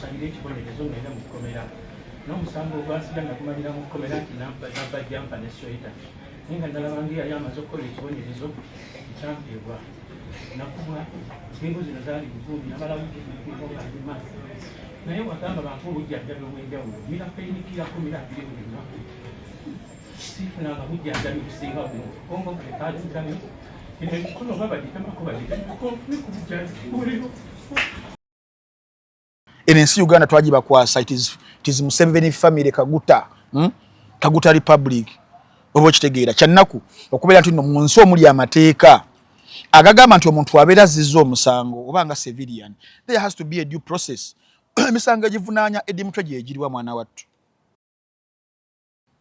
Bansalira ekibonerezo ngenda mu kkomera, n'omusango ogwansiga nagumalira mu kkomera nti nabba jumper ne sweater, naye nga nalabanga eyali amaze okukola ekibonerezo ekyampeebwa. Nakubwa nsingo zino zaali buguumi, namala wiiki mpingo nga ndi maaso, naye wagamba bampa obujjanjabi obw'enjawulo, mira painkiller 12 buli lunaku, sifunanga bujjanjabi businga buno. Kongo kale kaziddayo emikono oba bagitemako bagitemako, nfune ku bujjanjabi buliwo. Eno ensi Uganda twagibakwasa, it is Museveni family Kaguta, Kaguta Republic. Oba okitegeera, kyannaku okubeera nti nno mu nsi omuli amateeka agagamba nti omuntu abeera azizza omusango oba nga civilian, there has to be a due process. Emisango egivunaanya Eddie Mutwe gyegiriwa? Mwana wattu,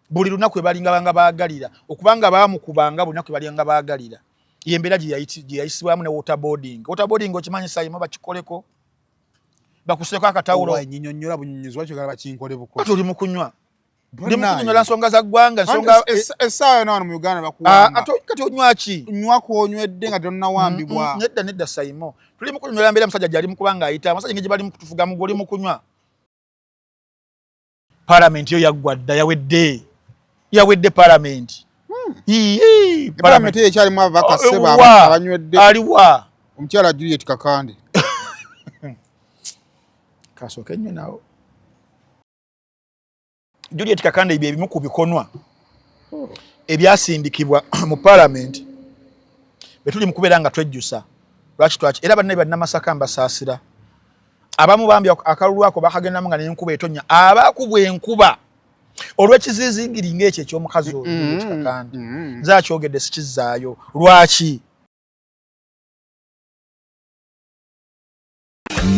buli lunaku ebalinga banga baagalira okubanga baamukubanga, buli lunaku ebalinga baagalira. Yembeera gye yayisibwamu ne waterboarding. Waterboarding okimanyi, Sayimo? Bakikoleko, bakuseeko akatawulo. Nyinyonnyola bunyonyozi, lwaki oyagala bakinkole bukozi? Kati oli mu kunywa, ndi mu kunyonyola nsonga za ggwanga, nsonga. Essaawa yonna wano mu Uganda bakuwamba. Kati onywa ki? Nywa kwonywedde nga tonnawambibwa. Nedda, nedda, Sayimo, tuli mu kunyonyola mbeera musajja gyali mu kubanga ayita amasajja ngeri gye bali mu kutufugamu. Gwe oli mu kunywa. Palamenti yo yaggwa dda, yawedde, yawedde palamenti. Ii, Palamenti eyo ekyalimu ababaka Oh, ssebo wa? abanywedde. Aliwa? Omukyala Juliet Kakande. Kasooke nnyo nawo Juliet Kakande. Ebyo ebimu ku bikonwa ebyasindikibwa mu palamenti betuli mu kubeera nga twejjusa lwaki twaki. Era bannaye bannamasaka mbasaasira, abamu bambi akalulu ako bakagendamu nga nenkuba etonya, abakubwa enkuba olw'ekizizingiri ng'ekyo ekyomukazi oyo Juliet Kakande. Nze akyogedde, sikizzaayo. Lwaki?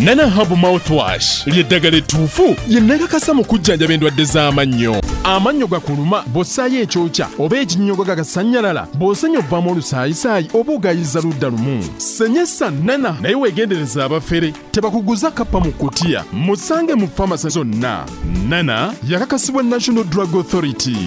Nana Hab Mouthwash ly'eddagala ettuufu lye nakakasa mu kujjanjaba endwadde z'amannyo. Amannyo gakuluma bw'ossaayo ekyokya oba ekinnyogo gagasannyalala, bw'osenya ovaamu olusaayisaayi oba ogayiza ludda lumu. Senyesa Nana, naye weegendereza abafere tebakuguza kappa mu kutiya. Musange mu famasi zonna. Nana yakakasibwa National Drug Authority.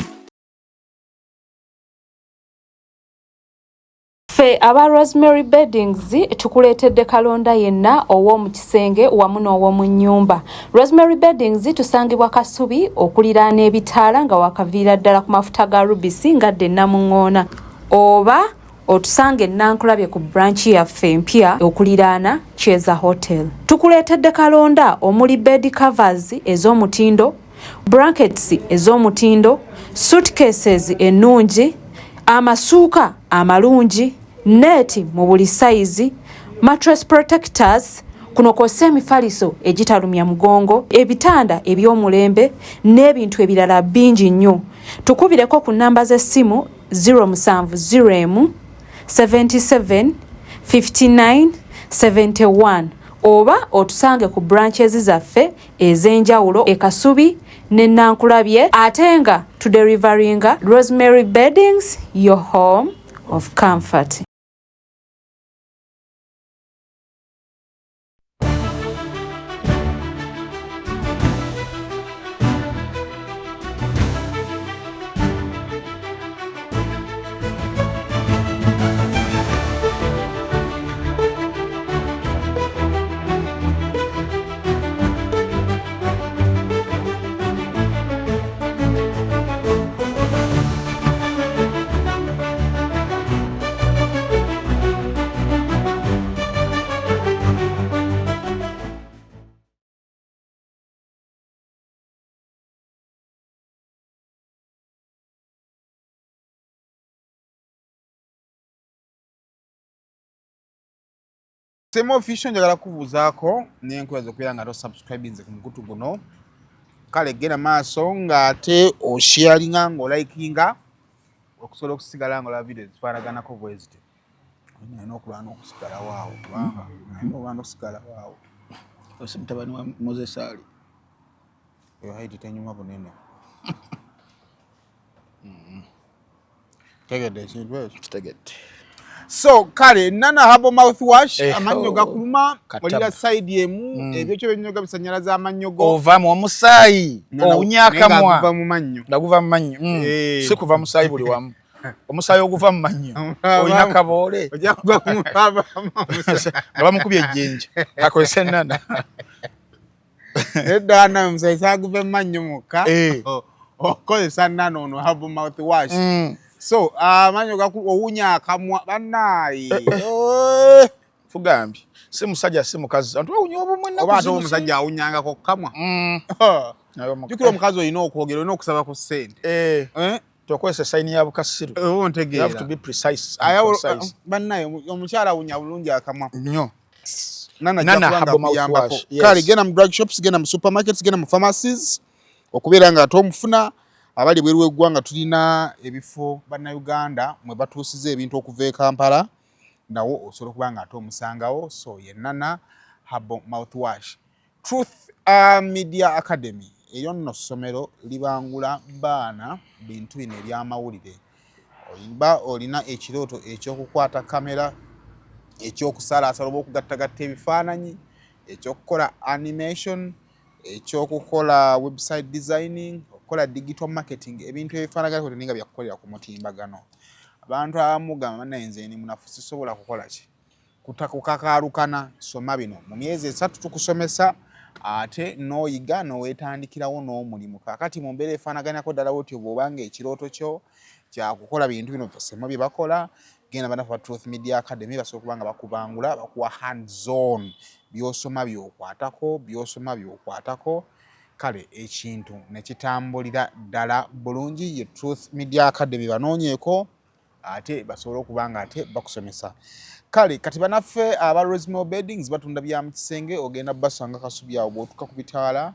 Ffe aba Rosemary Beddings tukuleetedde kalonda yenna ow'omu kisenge wamu n'ow'omu nnyumba. Rosemary Beddings tusangibwa Kasubi okuliraana ebitaala, nga wakaviira ddala ku mafuta ga Rubisi nga dde Namuŋŋoona, oba otusanga Enankulabye ku branch yaffe empya okuliraana Cheza Hotel. Tukuleetedde kalonda omuli bed covers ez'omutindo, blankets ez'omutindo, suitcases ennungi, amasuuka amalungi, net mu buli sayizi, mattress protectors, kuno kw'ossa emifaliso egitalumya mugongo, ebitanda eby'omulembe n'ebintu ebirala bingi nnyo. Tukubireko ku nnamba z'essimu 0701 77 59 71, oba otusange ku branches zaffe ez'enjawulo e Kasubi ne Nankulabye, ate nga tudeliveringa. Rosemary Beddings, your home of comfort. Sema Official, njagala kubuuzaako n'enkwebaza okubeera nga tosubscribinze ku mukutu guno. Kale genda maaso ng'ate osharinga, ng'olikinga, okusobola okusigala nga olaba video ezifaanaganako bwe zityo. Olina okulwana okusigalawo awo, kubanga olina olwana okusigalawo awo. Osi mutabani wa Moses Ali. Eyo height tenyuma bunene. Tegedde ekintu ekyo? Kitegedde. So kale Nana Herbal Mouthwash, amannyo oh, gakuluma, katabu. Olira side emu, ebyokyo byenyoga bisanyalaza amannyo go. Ovaamu omusaayi, owunya Naye nga akamwa. guva mu mannyo. Nga guva mu mannyo. Si kuva musaayi buli wamu, omusaayi oguva mu mannyo olina kaboole. Ojja kugwa ku nga bamukubye ejjinja, akozese Nana. Nedda nawe omusaayi saaguva emmannyo mwokka. Eh. Okozesa Nana ono herbal mouthwash. So amannyo owunya akamwa bannaaye. Eh, tugambye si musajja si mukazi, antu awunya obumwe ennaku Oba ate zino. omusajja awunyangako kamwa. Naye Jjukira omukazi olina okwogera, olina okusaba ku ssente. Eh, Eh? tokozesa sayini ya bukasiru. Oba You have ontegeera. to be precise and concise. Bannaye, omukyala awunya bulungi akamwa. Nnyo. Nana Nana ajja kubanga herbal akuyambako. mouthwash, yes. Kale genda mu drug shops, genda mu supermarkets, genda mu pharmacies okubeera nga ate omufuna. Abali bweru w'eggwanga tulina ebifo Bannayuganda mwe batuusiza ebintu okuva e Kampala, nawo osobola okuba nga ate omusangawo. So ye Nana herbal mouthwash. Truth Media Academy, eryo nno ssomero libangula baana bintu bino ebyamawulire. Oba olina ekirooto ekyokukwata kamera, ekyokusalaasala oba okugattagatta ebifaananyi, ekyokukola animation, ekyokukola website designing, okukola digital marketing, ebintu ebifaanagana naye nga byakukolera ku mutimbagano. Abantu abamu gamba, "Bannaye, nze ndi munafu, sisobola kukola ki kukakaalukana." Soma bino mu myezi 3, tukusomesa ate n'oyiga n'oweetandikirawo n'omulimu. Kaakati mu mbeera efaanaganako ddala bwotyo, bw'obanga ekirooto kyo kyakukola bintu bino semo bye bakola, genda banafu ba Truth Media Academy basobola okuba nga bakubangula, bakuwa hands on, by'osoma by'okwatako, by'osoma by'okwatako, kale ekintu ne kitambulira ddala bulungi. Ye Truth Media Academy, banoonyeeko ate basobole okuba nga ate bakusomesa. Kale kati banaffe aba Rosemary Beddings batunda bya mu kisenge, ogenda basanga Kasubi awo bw'otuuka ku bitaala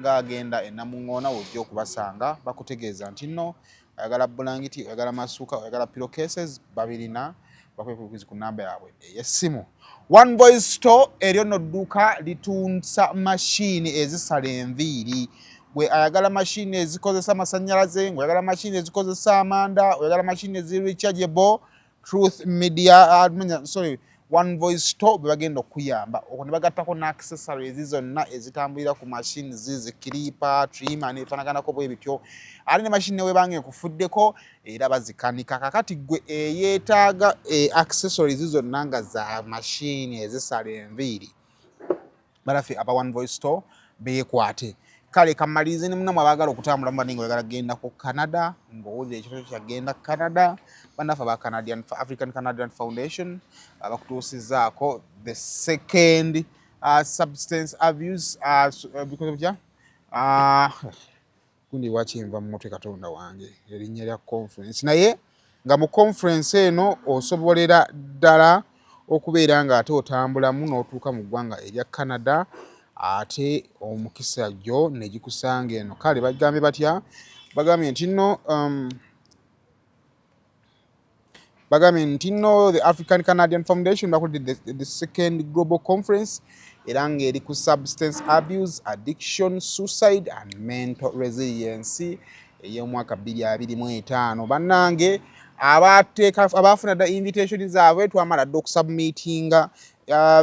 ng'agenda e Namuŋŋoona, w'ojja okubasanga. Bakutegeeza nti nno oyagala bulangiti, oyagala masuuka, oyagala pillow cases, babirina. Bakwekubizi ku namba yaabwe ey'essimu. One Voice Store, eryo nno dduuka litunsa mashini ezisala enviiri. Gwe ayagala mashini ezikozesa amasannyalaze, ng'oyagala mashini ezikozesa amanda, oyagala mashini ezi rechargeable, Truth Media, sorry, One Voice Store be bagenda okuyamba okwo, ne bagattako n'accessories zonna ezitambulira ku machines, zi clipper, trimmer nebifaanaganako bwe bityo. Ate ne machine newebanga ekufuddeko era bazikanika. Kakati gwe eyeetaaga accessories zonna nga za machine ezisala enviiri, balaffe aba One Voice Store beekwate. Kale kamalirize ne munamwe abaagala okutambula muba nga oyagala kugenda ku Canada, ng'owulira ekirooto kyagenda Canada, bannaffe aba Canadian, African Canadian Foundation abakutuusizzaako the second substance abuse because of gundi wakinva mu mutwe, Katonda wange, erinnya lya conference. Naye nga mu conference eno osobolera ddala okubeera ng'ate otambulamu n'otuuka mu ggwanga erya Canada, ate omukisa gyo ne gikusanga eno. Kale bagambye batya? Bagambye nti nno bagambye nti nno the African Canadian Foundation bakoledde the second global conference, era ng'eri ku substance abuse, addiction, suicide and mental resilience ey'omwaka 2025. Bannange abateeka abafuna dda invitation zaabwe, twamala dda okusubmitinga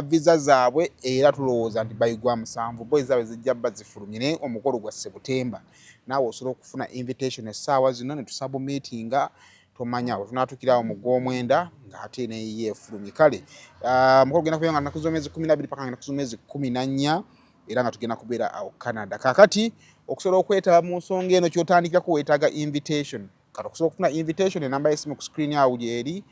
visa zaabwe, era tulowooza nti by gwa 7 bo ezaabwe zijja bba zifulumye, naye omukolo gwa Sebutemba. Naawe osobola okufuna invitation essaawa zino ne tusubmitinga, tomanya wetunaatuukirawo mu gw'omwenda ng'ate neyiye efulumye. Kale omukolo genda kubeera nga nnaku z'omwezi 12 paka nga nnaku z'omwezi 14, era nga tugenda kubeera awo Canada. Kaakati okusobola okwetaba mu nsonga eno, kyotandikirako weetaaga invitation. Kati okusobola okufuna invitation, enamba y'essimu ku screen awo gyeri,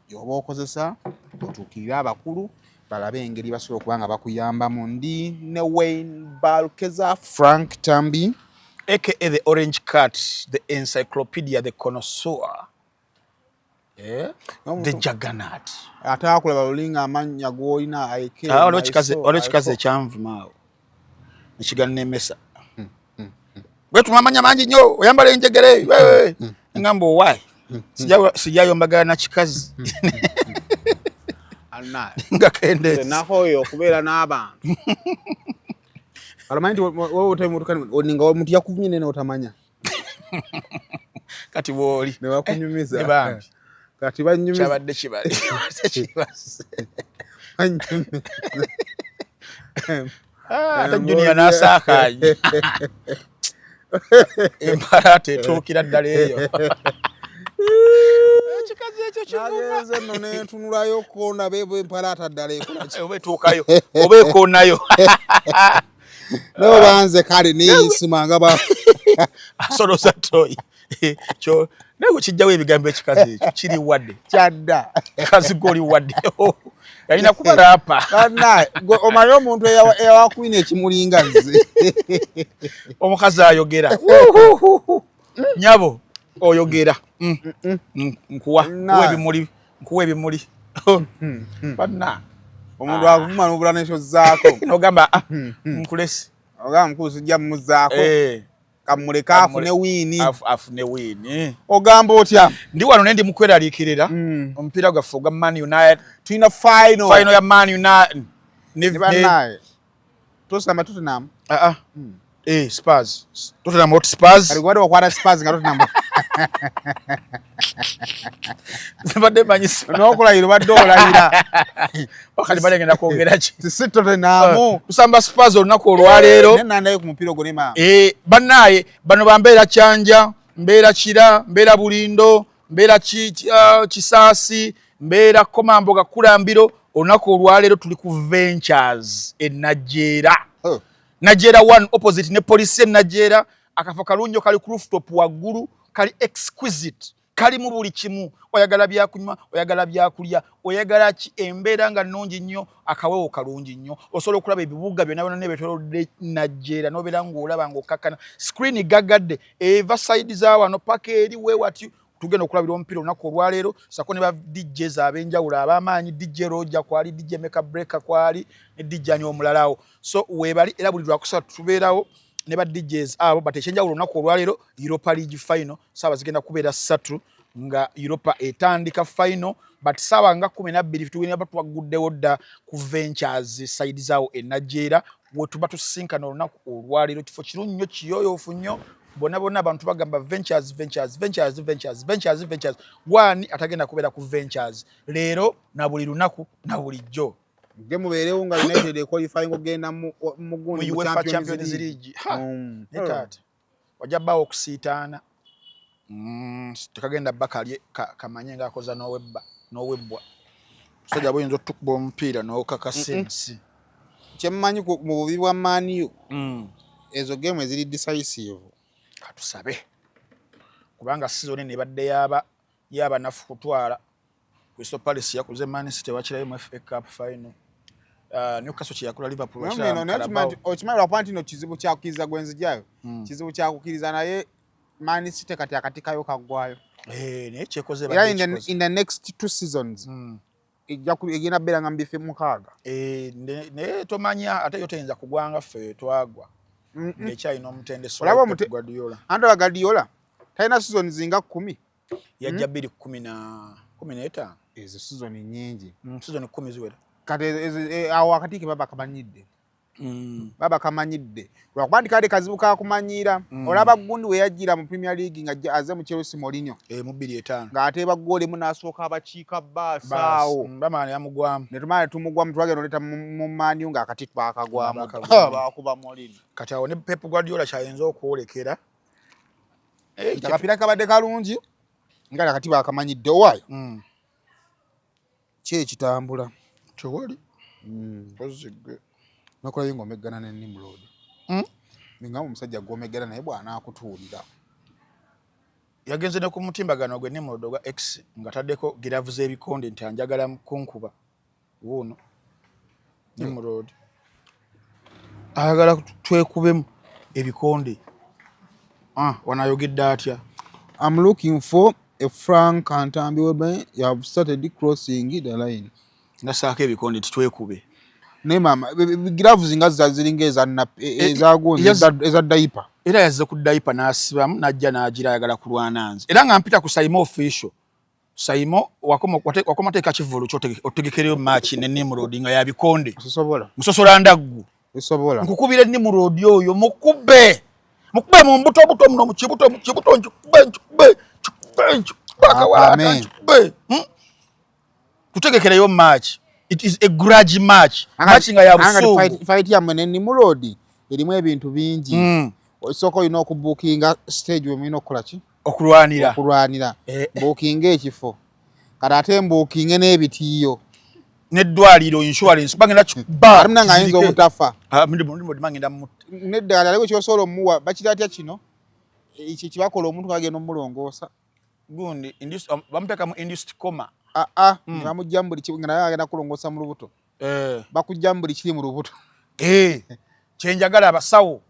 gy'oba okozesa otuukirire abakulu balabe engeri basobola okuba nga bakuyambamu. Ndi ne Wayne Balkeza Frank Tambi, aka the Orange Cat, the encyclopedia, the connoisseur, eh? The juggernaut. Ate akulaba lulinga amannya g'olina. Ah, waliwo ekikazi ekyanvuma awo nekigannemesa, "Bwetuma amanya mangi nnyo, oyambala enjegere." Ngamba, "Owaayi, sijayombagala na kikazi nga kendeezi." Nakoyo okubeera n'abantu alamanyi nti wowe nga omuntu yakuvumye naye n'otamanya. Kati bwoli ne bakunyumiza. Eh, bambi. Kati banyumiza. Kyabadde kibale kibase. Banyumiza. Ah, ate Junior n'asaakaanye empalaata etuukira ddala eyo, ekikazi ekyo kivuma. Nagenze nno nentunulayo ndabe bwe empalaata ddala ekola ki. Oba etuukayo oba ekoonayo. No banze kale neyisima nga ba asoloza toyi kyo naye kijjawo ebigambo ekikazi ekyo kiri wadde kyadda kazi goli wadde yalina kuba rapa omanyi omuntu eyawakwina ekimulinga nze omukazi ayogera nyabo oyogera mm. Mm. nkuwa nkuwa ebimuli nkuwa ebimuli banna omuntu akuvuma nobula nekyozaako nogamba ah, nkulesi ogamba mukulu sijja mumuzaako eh. Kamuleke afune wiini afune wiini ogamba otya ndi wano naye ndi mukweraliikirira mm. omupiira gwaffe ogwa Man United tulina final final ya Man United ne tosamba Tottenham ah ah mm. eh Spurs Tottenham Hotspurs kali gwado wakwata Spurs nga Tottenham Zibadde manyi Spurs n'okulayira obadde olayira wakati bale ngenda kwogera ki si Tottenham uh, tusamba Spurs olunaku olwaleero naye nandayo ku mupiira ogwo ne maama eh bannaaye bano bambeera Kyanja mbeera Kira mbeera Bulindo mbeera Kisaasi mbeera Komamboga Kulambiro olunaku olwaleero tuli ku Ventures e Najjeera oh. Najjeera 1 opposite ne poliisi e Najjeera akafo kalungi kali ku rooftop waggulu kali exquisite kalimu buli kimu oyagala byakunywa oyagala byakulya oyagala ki embeera nga nnungi nnyo akawewo kalungi nnyo osobola okulaba ebibuga byonna byonna nebyetolodde Najjeera nobeera ng'olaba ng'okkakkana screen gaggadde eva sayidi za wano paka eri weewati tugenda okulabira omupiira olunaku olwaleero sako ne ba DJs ab'enjawulo ab'amaanyi DJ Roger kwali DJ Meka Breaker kwali ne DJ ani omulalawo so weebali era buli lwakusatu tubeerawo ne ba DJs abo but ekyenjawulo olunaku olwaleero Europa League final saawa zigenda kubeera ssatu nga Europa etandika final but saawa nga 12 tugenda twagguddewo dda ku Ventures side zaawo e Najjeera we tuba tusisinkana olunaku olwaleero kifo kirungi nnyo kiyoyoofu nnyo bonna bonna abantu bagamba Ventures Ventures Ventures Ventures Ventures Ventures gwani atagenda kubeera ku Ventures leero na buli lunaku na bulijjo Ge mubeerewo nga United equalifying okugenda mu gundi mu UEFA Champions League. Mm. Ne taata wajja bbaawo okusiitaana mm, tekagenda bba kalye kamanye ng'akoza n'owebba n'owebbwa musajja buyinza otukuba omupiira n'okakasa ensi kyemmanyi mu bubi bwa Man U mm. ezo game eziri decisive katusabe kubanga season eno ebadde yaba yabanafu kutwala Crystal Palace yakuze Man City wakirayo mu FA Cup final. Newcastle kye yakola Liverpool okimanyi lwakuba nti no kizibu kyakukkiriza gwenzijayo mm. kizibu kyakukkiriza naye Man City kati akatikayo kaggwayo eh, naye kyekoze era in the next two seasons mm. egenda beera nga mubife mukaaga eh, naye tomanya ate yo teyinza kugwanga ffe twagwa ng'ekyalina omutendesi Guardiola anti ola Guardiola talina seasons nga 10 yajja 2015 ezo season nyingi mm, season 10 ziwera kati eh, awo akatiki baba kamanyidde mm. baba kamanyidde lwakuba nti kale kazibu kakumanyiira mm. olaba gundi we yajjira mu Premier League nga aze mu Chelsea Mourinho eh, mu 2005 ng'ateeba ggooli emu n'asooka abakiika baasi awo mm, bamala yamugwamu ne tumala ne tumugwamu twagenda oleeta mu Man U ng'akati twakagwamu baakuba Mourinho kati awo ne Pep Guardiola kyayinza okwolekera eh, akapiira kabadde kalungi nga nakati bakamanyidde owaayo mm. ki ekitambula tewali mm. ozigwe nokolayo ng'omeggana ne Nimrod mm? ninga omusajja gw'omeggana naye bw'anaakutuulira yagenze ne ku mutimbagano gwe Nimrod ogwa X nga taddeko giravu z'ebikonde nti anjagala kunkuba wuuno Nimrod ayagala twekubemu ebikonde ah, wanayogedde atya I'm looking for a Frank Ntambi whereby you have started crossing the line. Nasaako ebikonde titwekube. Naye maama gloves nga ziringa eza eh, eza gonzi eza diaper. Era yazze ku diaper n'asibamu n'ajja n'agira ayagala kulwana nze. Era nga mpita ku Saimo official. Saimo wakoma wakoma teeka kivvulu otegekereyo match ne Nimrod nga ya bikonde. Sisobola. Musosola ndaggu. Sisobola. Nkukubira Nimrod oyo mukube. Mukube mu mbuto buto muno mu kibuto mu kibuto nkikube nkikube nkikube nkikube akawala nkikube. Hmm? Tutegekereyo match. It is a grudge match. Match nga ya busungu. Fight, fight ya mwene Nimrod erimu ebintu bingi. Mm. Osooka olina okubuukinga stage we mulina okukola ki? Okulwanira. Okulwanira. Eh. Buukinga ekifo. Kati ate mbuukinge n'ebitiiyo. N'eddwaliro, insurance bagenda kikuba. Ate munange ayinza obutafa. Ah, Nimrod mangenda mutta. Neddagala aliwo kyosobola omuwa, bakira atya kino ekyo kibakola omuntu ng'agenda omulongoosa? Gundi bamuteeka mu induced coma. Aa, ne bamugyamu buli kimu nga naye agenda kulongoosa mu lubuto. Bakugyamu buli kiri mu lubuto. Eh, kyenjagala abasawo,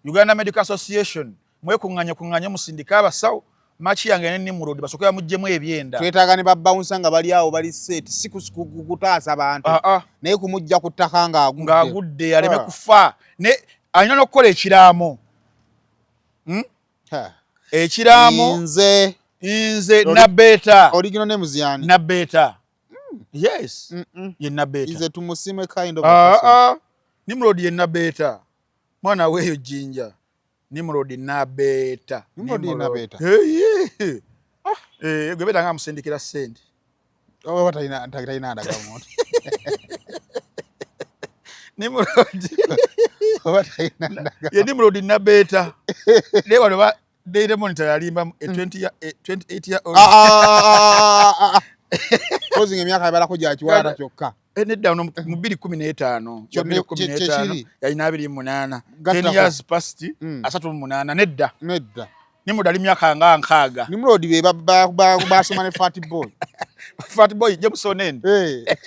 Uganda Medical Association, mwekuŋŋanye kuŋŋanye, musindike abasawo maki yange ne Nimrod basooke bamuggyemu ebyenda. Twetaaga ne babawunsa nga bali awo bali set, si kutaasa bantu, Ah, ah. naye kumujja ku ttaka ng'agudde. Ng'agudde aleme Ah. kufa, ne alina n'okukola ekiraamo. Ha. Ekiraamo. Nze Nze Nabeeta. Original names yani? Nabeeta, yes. Ye Nabeeta. Nze tumusime kind of Ah, a person. ah. Nimrod ye Nabeeta, mwana weeyo Jjinja, Nimrod Nabeeta. Nimrod ye Nabeeta. Hey, yeah. Eh, gwe beeta nga amusindikira ssente. Oba talina ndagamuntu. Nimrod. Oba talina ndagamuntu. Ye Nimrod Nabeeta, naye wano ba Daily Monitor yalimba a 28 year old. Ah, ah, ah, ah, ah. Closing emyaka yabalako gya kiwalata kyokka. Eh, nedda, ono mu 2015. 2015. Kyekiri. Yalina 28. Gattako. 10 years past. 38, nedda. Nedda. Nimrod ali myaka nga 60. Nimrod be basoma ne Fat Boy. Fat Boy Jameson Onen. Eh.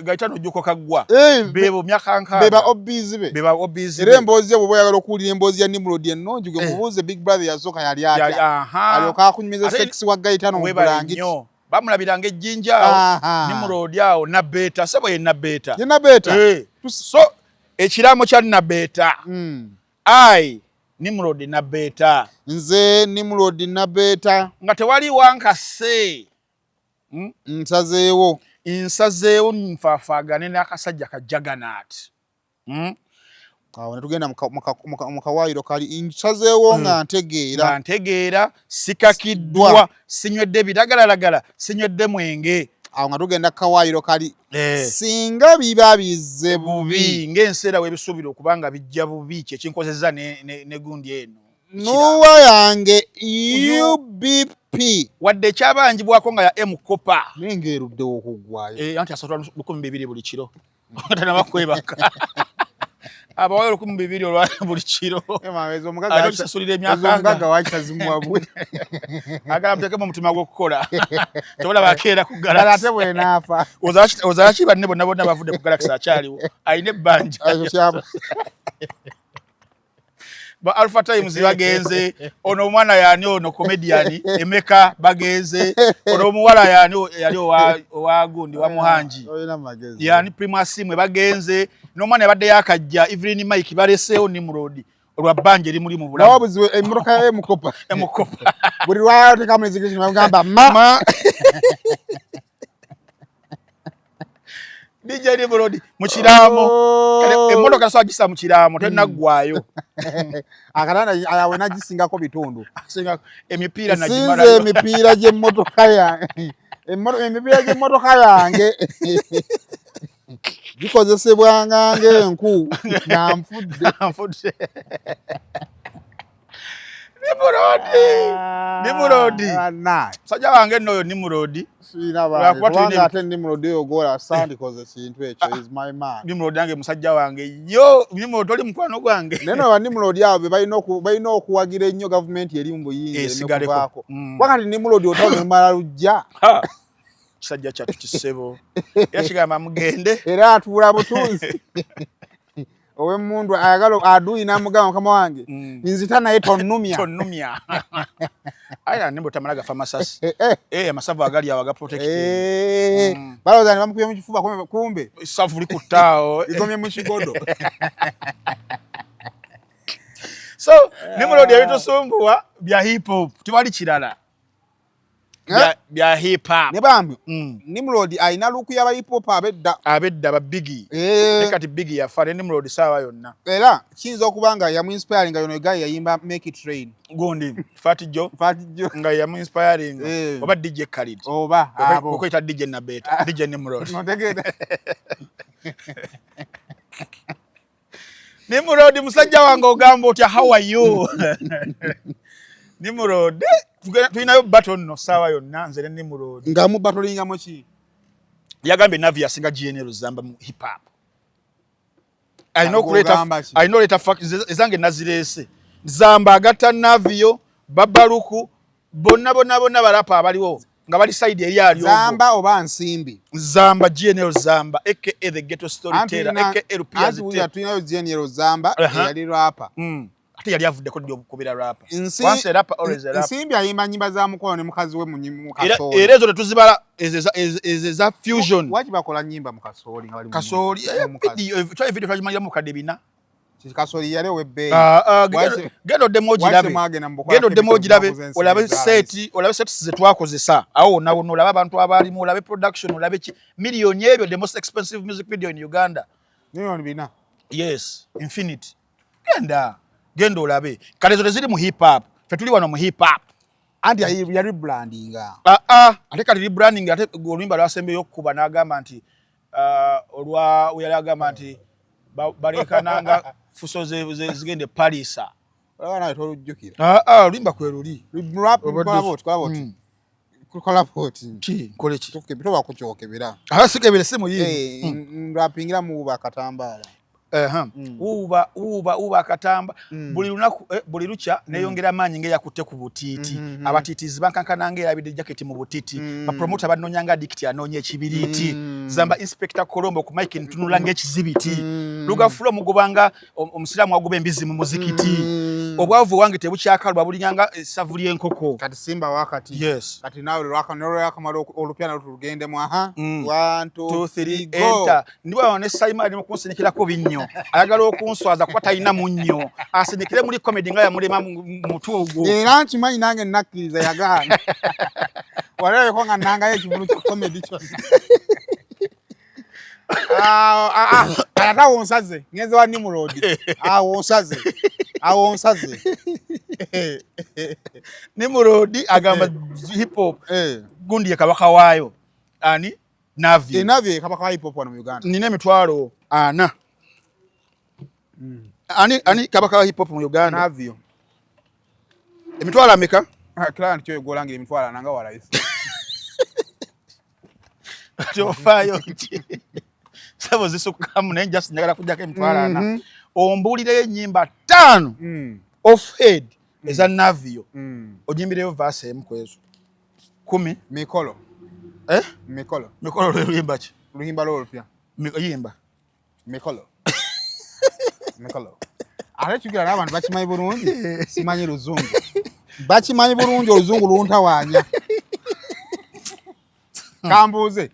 Gaetano Jjuuko Kaggwa. Eh, bebo myaka 60. Be ba obbies be. Beba obbies. Era emboozi ye bw'oba oyagala okuwulira emboozi ya Nimrod ennungi, gwe mubuuze Big Brother yasooka yali atya. Alyoke akunyumiza sex wa Gaetano mu Webale bulangiti. nnyo, bamulabiranga ejjinja awo. Nimrod awo Nabeeta, sebo ye Nabeeta. Ye Nabeeta. Eh, so ekiraamo kya Nabeeta. I Nimrod Nabeeta. Nze Nimrod Nabeeta. Nga tewali wankase. Nsazeewo. Nsazeewo nfaafaagane n'akasajja ka juggernaut. Awo ne tugenda mu kawaayiro kali nsazeewo nga ntegeera. Nga ntegeera, sikakiddwa, Dwa. sinywedde biragalalagala, sinywedde mwenge. Awo nga tugenda ku kawaayiro kali Eh. singa biba bizze bubi. Bubi ng'enseera w'ebisuubira okuba nga bijja bubi, kyekinkozeza ne gundi eno. Nuwa yange UBP. Wadde ekyabanjibwako nga ya M-Kopa. Naye ng'eruddewo okuggwayo. Eh, anti asatula 2000 buli kiro, tanaba kwebaka, abawayo 2000 olwa buli kiro. Ate okisasulira emyaka Omugagga wakisazimuwa bwe. Agala muteekemu omutima gw'okukola, tobola bakeera ku Ddala Galaxy. Ate bwenaafa. Ozalaki banne bonna bonna bavudde ku Galaxy, akyaliwo alina ebbanja. Ekyo Ba Alpha Times bagenze, ono omwana yaani, ono comedian Emeka bagenze, ono omuwala yaani yali owa gundi wa Muhanji. Olina magezi. Yani Primasimwe bagenze, n'omwana yabadde yakajja Evelyn Mike, baleseewo Nimrod olwa bbanja erimuli mu bulamu. Nawa buzibu emmotoka ya M-Kopa. M-Kopa. Buli lwateekamu resignation bagamba ma. Ma DJ Nimrod mu kiraamo. Oh. Emmotoka so agisa mu kiraamo, tenaggwayo. Akatanda ayawe nagisingako bitundu. Singa emipiira Sinze nagimala. Emipiira gy'emmotoka yange, emipiira gy'emmotoka yange gikozesebwanga ng'enku nga nfudde. Nfudde. Nimrod, Nimrod. Bannange. Musajja wange nno oyo Nimrod. Sirina Lwakuba bange tulina kubanga ate Nimrod oyo gwola sandikoze kintu ekyo, is my man. Nimrod yange, musajja wange yo Nimrod, oli mukwano gwange. Naye no ba Nimrod abo be balina okuwagira ennyo gavumenti eri mu buyinza Esigaleko. ekuvaako. Wakati Nimrod otalo nemala lujja. Ha! Kisajja kyattu kisebo, era kigamba mugende. Era atuula butunzi ow'emmundu ayagala aduyi n'amugamba, mukama wange, nzita naye tonnumya. Tonnumya. Aya, nimbo tamala gafa masasi. Eh, eh. Eh, amasavu agali awo aga protected. Eh, balowooza ne bamukubye mu kifuba, kumbe Savu likuttaawo. Ligomye mu kigodo. So Nimrod, ebitusumbuwa bya hip hop, tewali kirala. Bya hip hop. Ne bambi Nimrod alina look y'aba hip hop ab'edda. Ab'edda ba Biggie. Eh. Ne kati Biggie yafa, ne Nimrod saawa yonna. Era kiyinza okuba nga yamuinspiring nga yono guy yayimba Make It Rain. Gundi Fat Joe. Fat Joe. Nga yamuinspiring. Eh. Oba DJ Khaled. Oba abo. Okweta DJ Nabeta, DJ Nimrod. Notegeera. Nimrod musajja wange, ogamba otya? How are you, Nimrod? Tulinayo battle nno saawa yonna, nze ne Nimrod. Nga mubatolingamu ki? Yagambye Navio asinga GNL Zamba mu hip hop. Alina okuleeta, alina oleeta ezange nazireese. Zamba agatta Navio, Babaluku, bonna bonna bonna barapa abaliwo nga bali side eri ali Zamba oba Nsimbi. Zamba GNL Zamba aka the ghetto storyteller aka LP. Tulinayo GNL Zamba eyali rapper. Ate yali avuddeko ddi okukubira rapper? Once a rapper, always a rapper. Nsimbi ayimba nyimba za mukwano ne mukazi we mu Kasooli. Era ezo tetuzibala, ezo eza fusion. Waki bakola nyimba mu Kasooli nga bali mu Kasooli? Video, video twagimalira mu kadde 4. Kasooli yali ow'ebbeeyi. Genda oddemu ogirabe, genda oddemu ogirabe, olabe set, olabe sets ze twakozesa awo wonna wonna, olabe abantu abaalimu, olabe production, olabe ki miliyoni ebyo, the most expensive music video in Uganda. Miliyoni 4. Yes, infinity. Genda, genda olabe. Kale ezo teziri mu hip hop, ffe tuli wano mu hip hop. Anti ya rebrandinga. Ate kati rebranding, ate oluyimba lwasembeyo okukuba n'agamba nti olwa we yali agamba nti balekananga fuso zigende Palisa. Olaba nawe tolujjukira. Oluyimba kwe luli. Kola bwoti. Ki nkole ki? Toba kukyokebera. Sikebere, si muyimbi. Nrapingira muwuba akatambaala. Wuuba wuuba wuuba akatamba buli lunaku, buli lukya neyongera amaanyi ng'eyakutte ku butiiti. Abatiitizi bankankana ng'erabidde jaketi mu butiti. Bapromota banoonya addict anoonya ekibiriiti. Zamba Inspector Colombo ku mike ntunula ng'ekizibiti. Lugafula omugobanga omusiraamu agoba embizi mu muzikiti. Obwavu wange tebukyakalwa, bulinganga essavu ly'enkoko. Kati simba wakati. Yes. Kati naawe lwakamala olupya nalwo tulugendemu. Aha, 1 2 2 3 3 go. Enter. Ndi wano ne Saima ali mu kunsinikirako binnyo, ayagala okunswaza kuba talina munnyo, asinikire muri comedy nga yamulema mu mutwe ogwo. Era nkimanyi nange nakkiriza yagaana walabeko nga nangayo ekivulu kya comedy kyonna. Ate awo nsaze ngenze wa Nimrod, awo nsaze, awo nsaze. Nimrod agamba hip hop gundi ye kabaka waayo ani? Navio. Navio kabaka wa hip hop wano mu Uganda. Nina 400,000. Ani kabaka wa hip hop mu Uganda? Navio. Emitwalo ameka? Kila nti kyogolangira 400,000 nga walayisi. Kyofaayo ki sabo zisukkamu, naye just njagala kujjako 400,000. Ombuulireyo ennyimba 5 off head eza Navio. Onyimbireyo verse emu ku ezo 10. Mikolo. Eh? Mikolo. Mikolo lwe luyimba ki? Luyimba lwo olupya. Yimba. Mikolo, mikolo. Ate kigira n'abantu bakimanyi bulungi simanyi luzungu, bakimanyi bulungi oluzungu luntawaanya. Kambuuze,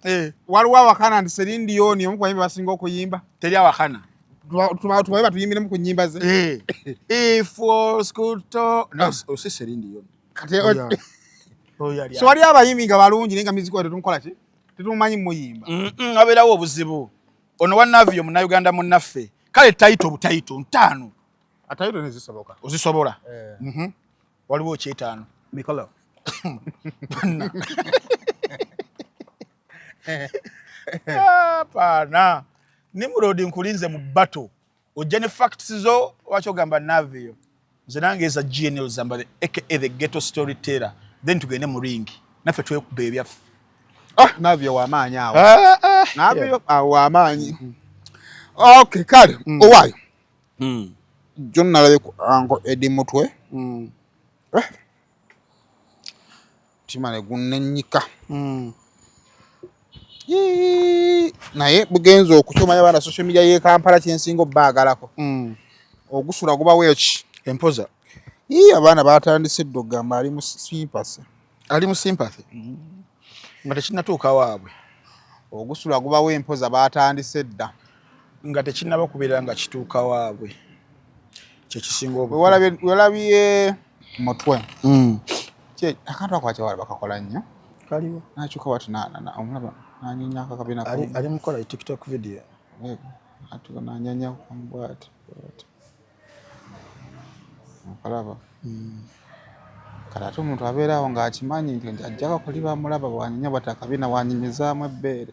waliwo awakana nti Celine Dion omu ku bayimbi basinga okuyimba? Teri awakana. Tubabe batuyimbiremu ku nnyimba ze. If walls could talk. No, si Celine Dion. Kati so wali abayimbi nga balungi naye nga miziki tetumukola ki, tetumumanyi muyimba. Abeerawo obuzibu. Ono wa Navio munnayuganda munnaffe. Kale title bu title ntaano. A title nezisoboka. Ozisobola? Eh. Waliwo kyetaano. Mikolo. Bonna. Hapana. Nimrod, nkulinze mu battle. Ojja ne facts zo, lwaki ogamba Navio? Nze nange eza GNL Zamba aka the ghetto storyteller. Then tugende mu ring. Naffe twekuba ebyaffe. Ah, Navio wamaanyi awo. Ah, ah. Navio awo wamaanyi. Okay, kale owaayo jo nalabye ku Uncle Eddie Mutwe. Eh. Mutima ne gunnennyika. Yii, naye bugenza okukyomanya abaana social media y'e Kampala kyensinga obbaagalako. Ogusula gubawo eki? Empoza. Ii, abaana batandise dda okugamba ali mu sympathy. Ali mu sympathy. Nga tekinnatuuka waabwe. Ogusula gubawo empoza batandise dda. Nga tekinnaba kubeera nga kituuka waabwe. Kyekisinga obukulu. Welabye Mutwe. Akantu ako akyawala bakakola nnyo. Kaliwo. Nakyuka wati omulaba nanyenya akakabina. Ali mukola TikTok video. Atuka nanyenya bwati bwati. Okalaba. Kale ate omuntu abeera awo ng'akimanyi nti ajja kakoli bamulaba bwanyenya bwati akabina bwanyenyezaamu ebbeere.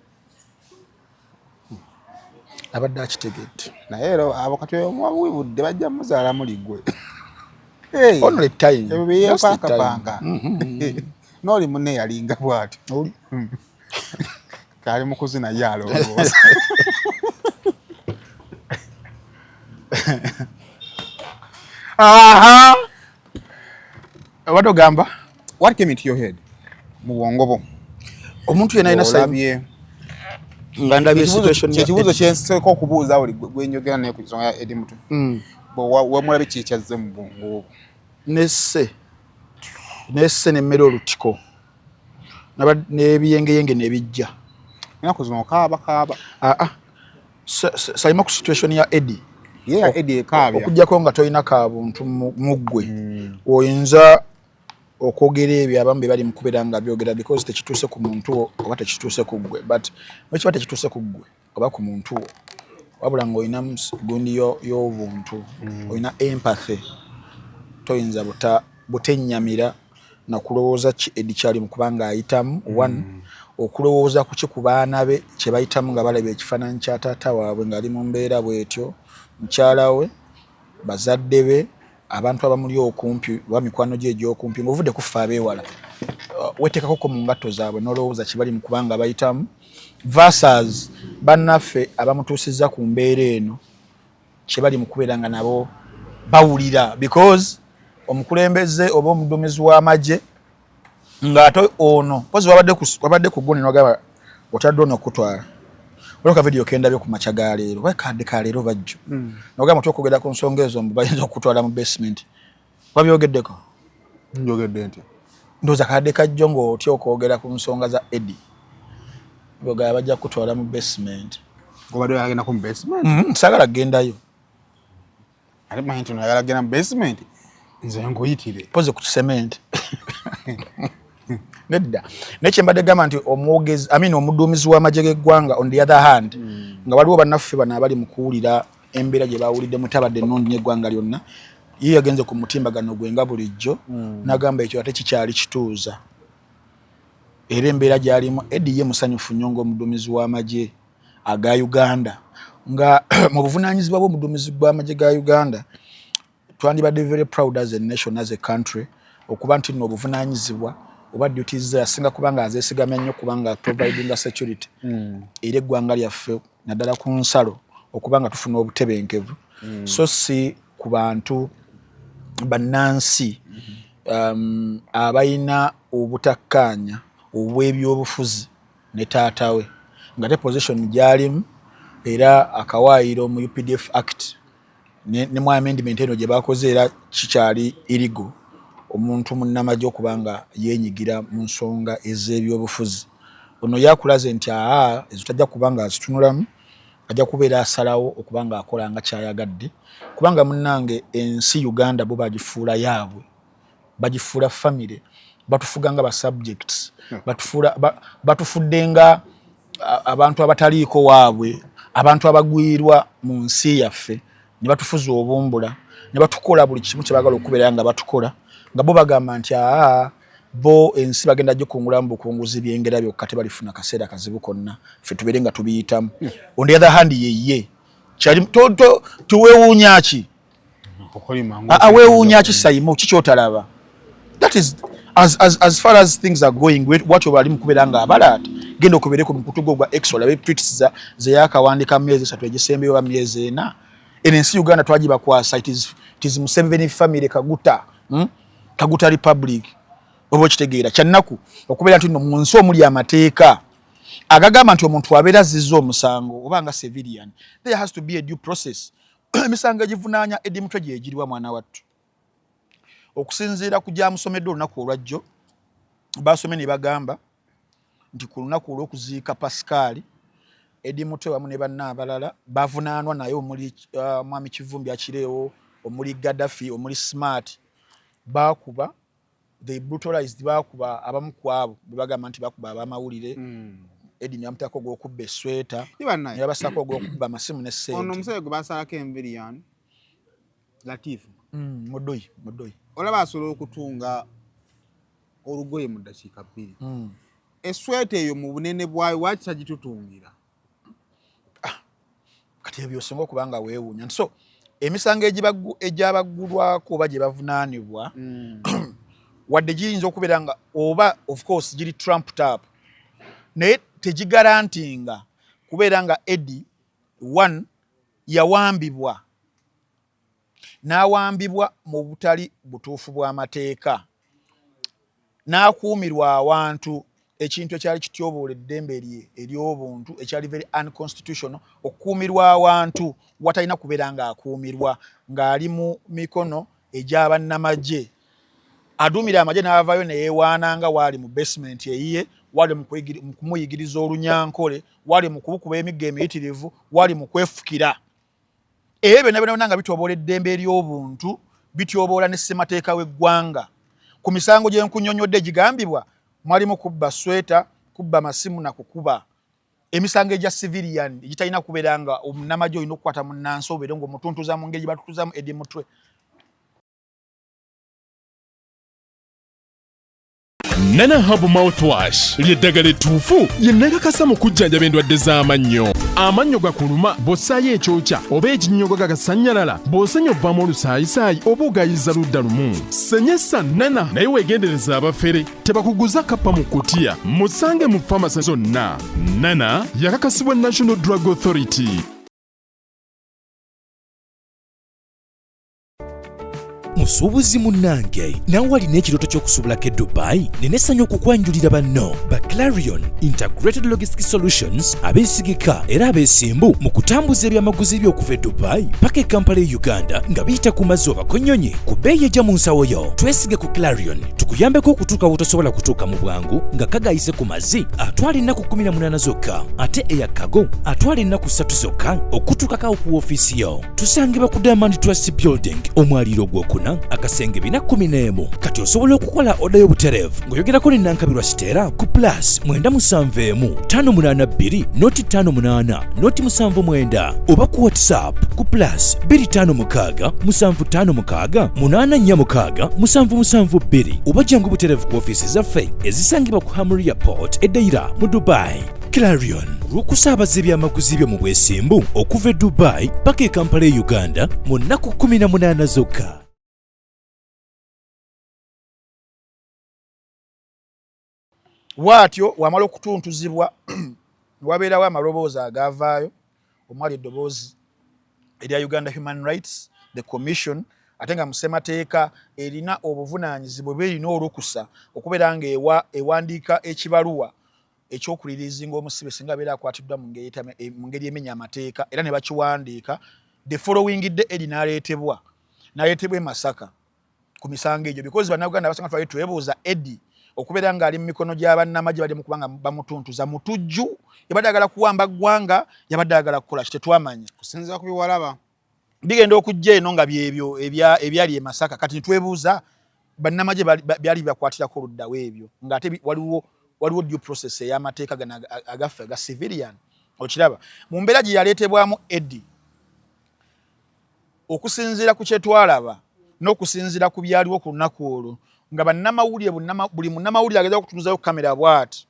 Abadde akitegedde. Naye era abo kati oyo omuwabudde bajja muzaalamu ligwe. Only time. Ebyo byeyepankapanka. N'oli munne yalinga bw'atyo. Oli. Kali mukuzina ye alowooza. Aha. Obadde ogamba? What came into your head? Mu bwongo bwo. Omuntu yenna alina Olabye. Nga ndabye situation ya Ekibuuzo kye nsooka okubuuza buli gwe njogera naye ku nsonga ya Eddie Mutwe. Bwe wamulabye ki ekyazze mu bwongo bwo? Nesse. Nesse nemmere olutiko. N'ebiyengeyenge ne bijja. Ennaku zino okaaba kaaba. Aa. Salima ku situation ya Eddie. Ye ya Eddie ekaabya. Okuggyako nga tolina ka buntu mu ggwe. Oyinza okwogera ebyo abamu bye bali mu kubeera nga byogera because tekituuse ku muntu wo oba tekituuse ku ggwe, but bwe kiba tekituuse ku ggwe oba ku muntu wo wabula ng'olina gundi y'obuntu, olina empathy, toyinza butennyamira na kulowooza ki Eddie kyali mu kubanga ayitamu. One, okulowooza ku ki ku baana be kye bayitamu nga balaba ekifaananyi kya taata waabwe ng'ali mu mbeera bw'etyo, mukyala we, bazadde be, abantu abamuli okumpi oba mikwano gye egy'okumpi ng'ovudde ku ffe abeewala, weteekakoko mu ngatto zaabwe n'olowooza kye bali mu kubanga bayitamu versus bannaffe abamutuusizza ku mbeera eno kye bali mu kubeera nga nabo bawulira, because omukulembeze oba omuduumizi w'amagye ng'ate ono mpozi wabadde ku gundi n'ogamba otadde ono okutwala olwo ka video kendabye ku makya ga leero oba kadde ka leero bajjo, n'ogamba otya okwogera ku nsonga ezo mbu bayinza okutwala mu basement. Wabyogeddeko? Njogedde ntya? Ndowooza kadde kajjo ng'otya okwogera ku nsonga za Eddie, ogamba bajja kukutwala mu basement. Obadde oyagala mu basement? Saagala kugendayo. Ate manyi nti oyagala kugenda mu basement, nze nkuyitire. Mpozi ku kisementi. Nedda. Naye kye mbadde gamba nti omwogezi, I mean omuduumizi w'amagye g'eggwanga on the other hand, nga waliwo bannaffe bano abali mu kuwulira embeera gye bawuliddemu tabadde nnungi nnyo eggwanga lyonna, ye yagenze ku mutimbagano gwe nga bulijjo n'agamba ekyo ate kikyali kituuza. Era embeera gy'alimu Eddie ye musanyufu nnyo ng'omuduumizi w'amagye aga Uganda, nga mu buvunaanyizibwa bw'omuduumizi bw'amagye ga Uganda twandibadde very proud as a nation, as a country, okuba nti nno obuvunaanyizibwa oba duties ze asinga kuba nga azeesigamya nnyo kubanga providinga security era eggwanga lyaffe naddala ku nsalo okuba nga tufuna obutebenkevu, so si ku bantu bannansi abalina obutakkaanya obw'ebyobufuzi ne taata we, nga te position gy'alimu era akawaayiro mu UPDF Act ne mu amendment eno gye bakoze era kikyali illegal omuntu munnamagye okuba nga yeenyigira mu nsonga ez'ebyobufuzi. Ono yakulaze nti aa ezo tajja kuba nga azitunulamu, ajja kubeera asalawo okuba nga akola nga kyayagadde, kubanga munnange ensi Uganda bo bagifuula yaabwe, bagifuula family, batufuga nga ba subjects, batufudde nga abantu abataliiko waabwe, abantu abagwirwa mu nsi yaffe, ne batufuza obumbula ne batukola buli kimu kye baagala okubeera nga batukola, nga bo bagamba nti aa bo ensi bagenda gikungula mu bukunguzi byengera byokka, tebalifuna kaseera kazibu konna ffe tubeere nga tubiyitamu. On the other hand, yeye kyali tuweewuunya ki? Weewuunya ki Saimo? Ki kyotalaba? That is as far as things are going. Watyo bali mu kubeera nga abalaata genda okubere ku mukutu gwo gwa X olabe tweets ze yakawandika myezi 3 egisembeyo oba myezi 4. Eno ensi Uganda twagibakwasa, it is Museveni family Kaguta, Kaguta Republic. Oba okitegeera, kyannaku okubeera nti nno mu nsi omuli amateeka agagamba nti omuntu abeera azizza omusango oba nga civilian, there has to be a due process. Emisango egivunaanya Eddie Mutwe gyegiriwa mwana wattu? Okusinziira ku gyamusomeddwa olunaku olwajjo, basomye ne bagamba nti ku lunaku olw'okuziika Pascal, Eddie Mutwe wamu ne banna abalala bavunaanwa naye omuli mwami Kivumbi Akireewo, omuli Gaddafi, omuli Smart, bakuba, they brutalized, bakuba abamu ku abo bwe bagamba nti bakuba abamawulire. Eddie ne bamutaako ogw'okubba esweta, ne babasaako ogw'okubba amasimu ne ssente. Ono omusajja gwe basalako enviiri yani Latifu. Mudoyi, Mudoyi. Olaba asobola okutunga olugoye mu ddakiika 2. Esweta eyo mu bunene bwayo waaki tagitutungira? Kati ebyo osinga okuba nga weewuunya nti so emisango egyabaggulwako oba gye bavunaanibwa, wadde giyinza okubeera nga oba of course giri trumped up, naye Tegigarantinga kubeera nga Eddie one yawambibwa n'awambibwa mu butali butuufu bw'amateeka n'akuumirwa awantu, ekintu ekyali kityoboola eddembe lye ery'obuntu, ekyali very unconstitutional, okukuumirwa awantu watalina kubeera ng'akuumirwa, ng'ali mu mikono egy'abannamagye. Aduumira amagye n'avaayo neyeewaana nga waali mu basement eyiye, wali mu kumuyigiriza Olunyankole, wali mu kubukuba emiggo emiyitirivu, wali mu kwefukira. Ebyo byonna byonna nga bityoboola eddembe ery'obuntu, bityoboola ne ssemateeka w'eggwanga. Ku misango gye nkunyonyodde egigambibwa mwalimu kubba sweta, kubba masimu na kukuba, emisango egya civilian egitalina kubeera nga omunamagye olina okukwata munnansi obeere ng'omutuntuza mu ngeri gye batutuzamu Eddie Mutwe. Nana Herbal Mouthwash ly'eddagala ettuufu lye nakakasa mu kujjanjaba endwadde z'amannyo. Amannyo gakuluma bw'ossaayo ekyokya oba ekinnyogo gagasannyalala, bw'osenya ovaamu olusaayisaayi oba ogayiza ludda lumu. Senyesa Nana, naye weegendereza abafere tebakuguza kappa mu kutiya. Musange mu famasi zonna. Nana yakakasibwa National Drug Authority. Musuubuzi munnange, naawe alina ekirooto ky'okusuubulako e Dubai, nina essanyu okukwanjulira banno ba Clarion Integrated Logistic Solutions, abeesigika era abeesimbu mu kutambuza ebyamaguzi by'okuva e Dubai paka e Kampala e Uganda nga biyita ku mazzi oba ku nnyonyi ku bbeeyi ejja mu nsawo yo. Twesige ku Clarion tukuyambeko okutuuka w'otosobola kutuuka mu bwangu nga kagayise ku mazzi atwala ennaku 18 zokka, ate eya kago atwala ennaku 3 zokka okutuukako ku woofiisi yo. Tusangibwa ku Diamond Trust Building, omwaliiro ogwokuna, akasenge 411. Kati osobola okukola oda y'obutereevu ng'oyogerako ne Nankabirwa Siteera ku plus 971 582 noti 58 noti 79 oba ku WhatsApp ku plus 256 756 846 772 oba jangu butereevu ku ofiisi zaffe ezisangibwa ku Hamriya Port e Deira mu Dubai. Clarion, olw'okusaabaza ebyamaguzi byo mu bwesimbu okuva e Dubai paka e Kampala e Uganda mu nnaku 18 zokka. Bw'atyo wamala okutuntuzibwa, wabeerawo amaloboozi agaavaayo omwali eddoboozi erya Uganda Human Rights the Commission, ate nga mu ssemateeka erina obuvunaanyizibwa oba erina olukusa okubeera nga ewandiika ekibaluwa ekyokulirizinga omusibe singa abeera akwatiddwa mu ngeri emenya amateeka, era ne bakiwandiika. The following day Eddie n'aleetebwa e Masaka ku misango egyo, because Bannayuganda abasinga twali twebuuza, Eddie okubeera ng'ali mu mikono gy'abannamagye bali mu kubanga bamutuntuza, mutujju yabadde ayagala kuwamba ggwanga, yabadde ayagala kukola ki? Tetwamanya. Kusinziira ku biwalaba bigenda okujja eno nga byebyo ebyali e Masaka. Kati nitwebuuza bannamagye byali bibakwatirako oluddawo ebyo, ng'ate waliwo due process ey'amateeka gano agaffe aga civilian. Okiraba mu mbeera gye yaleetebwamu Eddie, okusinziira ku kyetwalaba n'okusinziira ku byaliwo ku lunaku olwo, nga bannamawulire, buli munnamawulire ageza okutunuzayo kamera bw'ati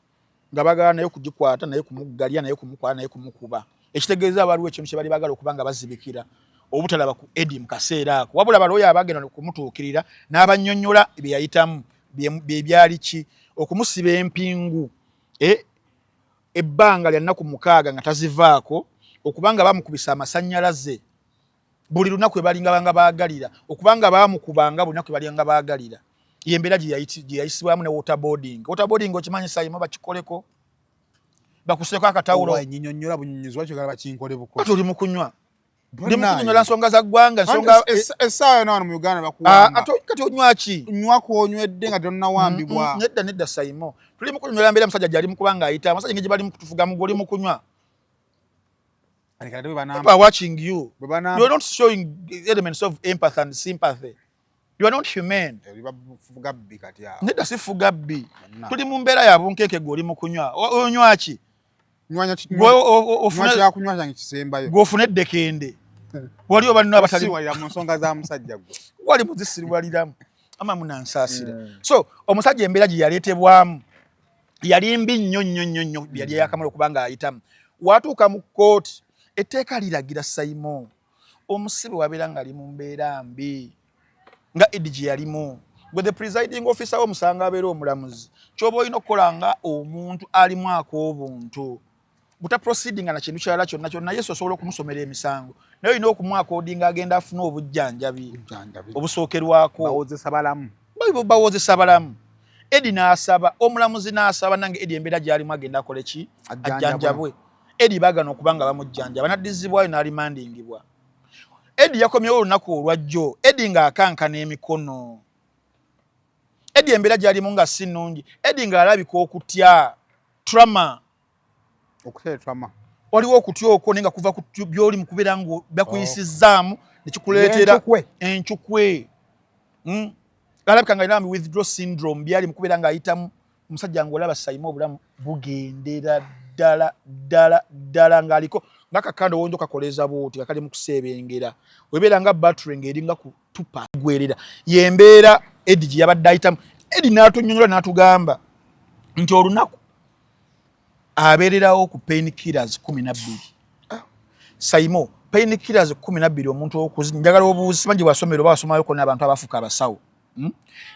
nga bagala naye kugikwata, naye kumuggalya, naye kumukwata, naye kumukuba, ekitegeeza waliwo ekintu kye bali bagala okuba nga bazibikira obutalaba ku Eddie mu kaseera ako. Wabula balooya abagenda okumutuukirira n'abannyonnyola bye yayitamu, bye byali ki okumusiba empingu ebbanga lya nnaku 6 nga tazivaako, okubanga bamukubisa amasannyalaze buli lunaku ebalinga banga baagalira, okubanga bamukubanga buli lunaku ebalinga baagalira, yembeera gye yayisibwamu ne waterboarding. Waterboarding okimanyi, Sayimo? Bakikoleko, bakuseeko akatawulo. Nyinyonnyola bunyonyozi, lwaki oyagala bakinkole buko? Kati oli mu kunywa, ndi mu kunyonyola nsonga za ggwanga, nsonga Essaawa yonna wano mu Uganda bakuwamba. Kati onywa ki? Nywa kwonywedde nga tonnawambibwa. Nedda, nedda, Sayimo, tuli mu kunyonyola mbeera musajja gyali mu kubanga ayita amasajja ngeri gye bali mu kutufugamu. Gwe oli mu kunywa. People are watching you. You are not showing elements of empathy and sympathy. You are not humane. Nedda, si fugabbi. Tuli mu mbeera ya bunkeeke, gwe oli mu kunywa. Onywa ki? Kyakunywa kyange kisembayo. Gwe ofune eddekende. Waliwo banno abatali mu nsonga za musajja gwe. Wali muzisiriwaliramu. Ama munansaasira. So omusajja embeera gye yaleetebwamu yali mbi nnyo nnyo nnyo nnyo, yali yakamala okuba nga ayitamu. Watuuka mu kkooti, etteeka liragira, Saimo, omusibe wabeera ng'ali mu mbeera mbi nga Eddie gye yalimu. Gwe the presiding officer w'omusango abeera omulamuzi, kyoba olina okukola nga omuntu alimu ak'obuntu buta proceedinga na kintu kirala kyonna kyonna. Yesu osobola okumusomera emisango, naye olina okumuaccordinga agenda afune obujjanjabi obusookerwako. Bawozesa balamu. Bawozesa balamu. Eddie n'asaba omulamuzi, n'asaba nange Eddie embeera gy'alimu agenda akole ki? Ajjanjabwe. Eddie baagana okuba nga bamujjanjaba, n'addizibwayo n'arimandingibwa. Eddie yakomyewo olunaku olwajjo, Eddie ng'akankana emikono. Eddie embeera gy'alimu nga si nnungi. Eddie ng'alabika okutya, trauma. Okuteetwama. Waliwo okutya okwo, naye nga kuva ku byoli mu kubeera nga bakuyisizzaamu nekikuleetera Encukwe. Encukwe. Alabika nga alina withdraw syndrome, byali mu kubeera ng'ayitamu. Omusajja ng'olaba Sayima obulamu bugendera ddala ddala ddala, ng'aliko nga kakanda owonja okakoleeza bwoti nga kali mu kuseebengera, webeera nga battery ng'eringa ku tupa gwerera. Yembeera Eddie gye yabadde ayitamu. Eddie n'atunyonyola n'atugamba nti olunaku abeererawo ku pain killers 12. Saimo, pain killers 12, omuntu okuzi njagala obuuzi, simanyi bwasomero oba wasomayoko n'abantu abafuuka abasawo,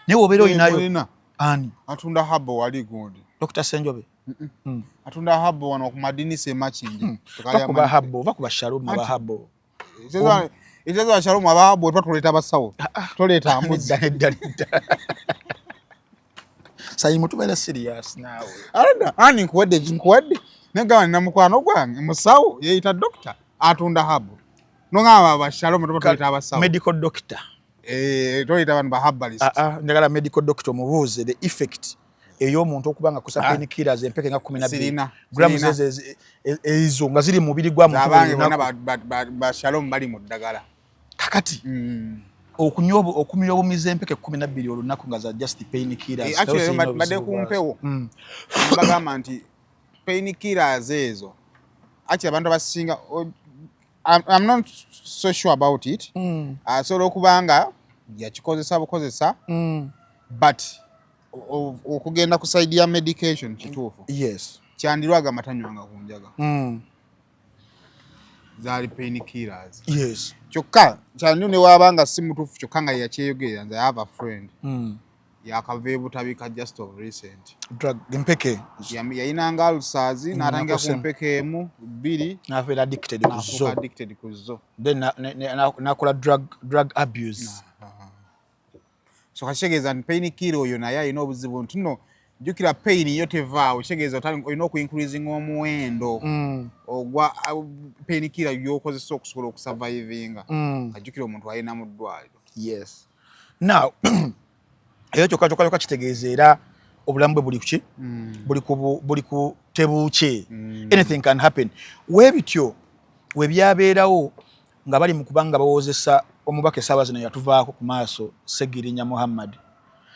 Naye wobeera olinayo Olina ani? Atunda herbal wali gundi. Dr Senjobe. Atunda herbal wano ku madinisa emakindi. Bakuba herbal, bakuba Shalom aba herbal. Eteeza Shalom aba herbal, tuba tuleeta basawo, toleeta mbuzi. Nedda, nedda, nedda. Saimo, tubeera serious naawe. Alada ani nkuwadde, nkuwadde negamba nina mukwano gwange musawo yeeyita doctor atunda herbal, nongamba ba Shalom tuba tuleeta abasawo. Medical doctor. Eh, toleeta abantu ba herbalist. Ah, ah, njagala medical doctor omubuuze the effect ey'omuntu okuba nga kusa pain killers empeke nga 12 Sirina, grams sirina. ezo nga ziri mu mubiri gwa muntu abange buli bonna lunaku. Ba Shalom bali mu ddagala. Kakati okumira obumiza empeke 12 olunaku nga za just pain killers. Eh, actually, Tawo sirina badde obuzibu ku bwazo. mpewo. Bagamba nti pain killers ezo actually abantu abasinga I'm not so sure about it. Asobola okuba nga yakikozesa bukozesa, but okugenda ku side ya medication kituufu. Kyandirwaga tanywanga ku njaga, zaali pain killers. Kyokka kyandiru ne waaba nga si mutuufu, kyokka nga yakyeyogerera. Nze I have a friend yakava ebutabika just of recent. Drug empeke. Yayinanga ulcers, n'atandika ku Nakosemu. mpeke emu, bbiri, Nabeera addicted ku n'afuuka zo. Addicted ku zo. Then nakola drug abuse. So kakitegeeza nti pain killer oyo naye alina obuzibu nti nno jjukira pain yo tevaawo, kitegeeza olina okuincreasinga omuwendo ogwa pain killer gy'okozesa okusobola okusurvivinga. Kajjukira omuntu alina mu ddwaliro. Yes. Now era kyokka kyokka kyokka kitegeeza era obulamu bwe buli kuki, buli ku tebuukye. Anything can happen. Weebityo we byabeerawo nga bali mu kuba nga bawozesa omubaka essaawa zino yatuvaako ku maaso, Segirinya Muhammad.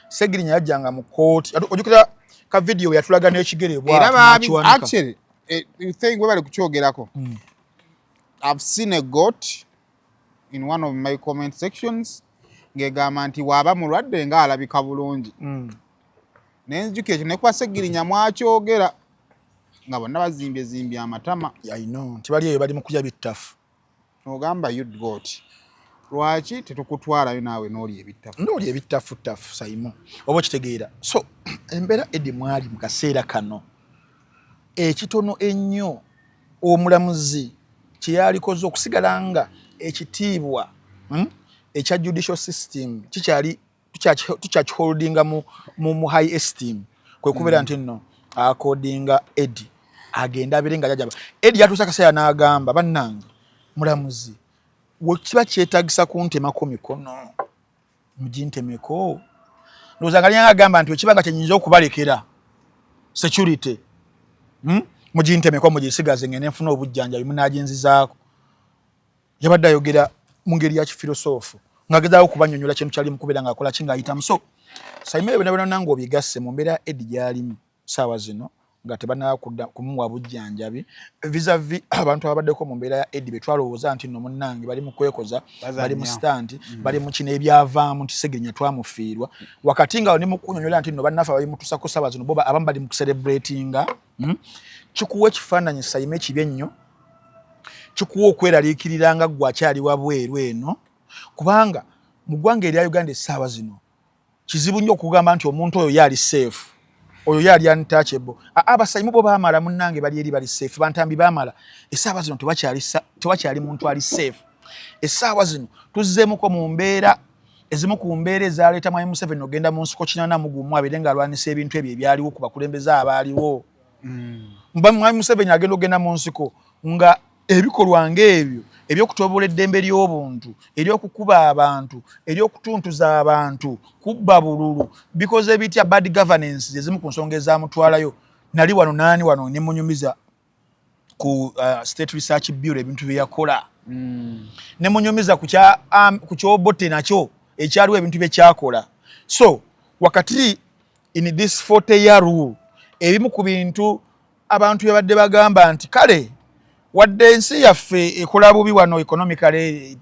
Segirinya yajjanga mu kooti, ojjukira ka vidiyo yatulaga n'ekigere era bw'ati baabi n'akiwanika. Actually, thing webale kukyogerako. I've seen a goat in one of my comment sections ng'egamba nti waaba mulwadde ng'alabika bulungi. Naye nzijukira ekyo nekuba Segirinya mwakyogera nga bonna bazimbye zimbye amatama. I know nti bali eyo bali mu kulya bittafu. Ogamba you goat, lwaki tetukutwalayo naawe n'olya ebittafu? N'olya ebittafuttafu, Saimo, oba okitegeera? So embeera Eddie mwali mu kaseera kano, ekitono ennyo omulamuzi kyeyalikoze okusigala nga ekitiibwa ekya judicial system kikyali tukyakiholdinga mu high esteem, kwe kubeera nti nno accordinga Eddie agenda abeere nga jajaba. Eddie yatuuse akaseera n'agamba, "Bannange, mulamuzi, wekiba kyetagisa kuntemako mikono, mugintemeko." Ndowooza nga linga agamba nti wekiba nga kyenyinza okubalekera security, Mugintemeko, mugisigaze, ngende nfuna obujjanjabi, munaginzizaako. Yabadde ayogera mu ngeri ya kifilosoofu ng'agezaako okubanyonyola kintu kyali mukubeera ng'akola ki ng'ayitamu. So Saimo, ebyo byonna ng'obigasse mu mbeera ya Eddie gy'alimu saawa zino nga tebanaba kumuwa bujjanjabi, vis-a-vis abantu ababaddeko mu mbeera ya Eddie be twalowooza nti nno munnange bali mu kwekoza, bali mu stunt, bali mu kino, ebyavaamu nti Segirinya twamufiirwa wakati nga ndi mu kunyonyola nti nno bannaffe ababimutusako saawa zino bo abamu bali mu kucelebratinga, Kikuwa ekifaananyi, Saimo, ekibi ennyo, kikuwa okweraliikirira nga ggwe akyali wabweru eno, kubanga mu ggwanga erya Uganda essaawa zino Kizibu nnyo okugamba nti omuntu oyo ye ali safe, oyo ye ali untouchable. Abasayimu bo baamala, munnange, bali eri bali safe, bantambi baamala. Essaawa zino tewakyali muntu ali safe. Essaawa zino tuzzeemuko mu mbeera ezimu ku mbeera ezaleeta Mwami Museveni ogenda mu nsiko 81 abeere ng'alwanisa ebintu ebyo ebyaliwo ku bakulembeze abaaliwo. Mwami Museveni agenda ogenda mu nsiko nga ebikolwa ng'ebyo eby'okutoobola eddembe ly'obuntu, ery'okukuba abantu, ery'okutuntuza abantu, kubba bululu, bikoze bitya, bad governance, ezimu ku nsonga ezamutwalayo. Nali wano naani wano ne munyumiza ku State Research Bureau ebintu bye yakola, ne munyumiza ku kyobote nakyo ekyaliwo ebintu bye kyakola. So wakati in this 40 year rule, ebimu ku bintu abantu byabadde bagamba nti kale wadde ensi yaffe ekola bubi wano economically,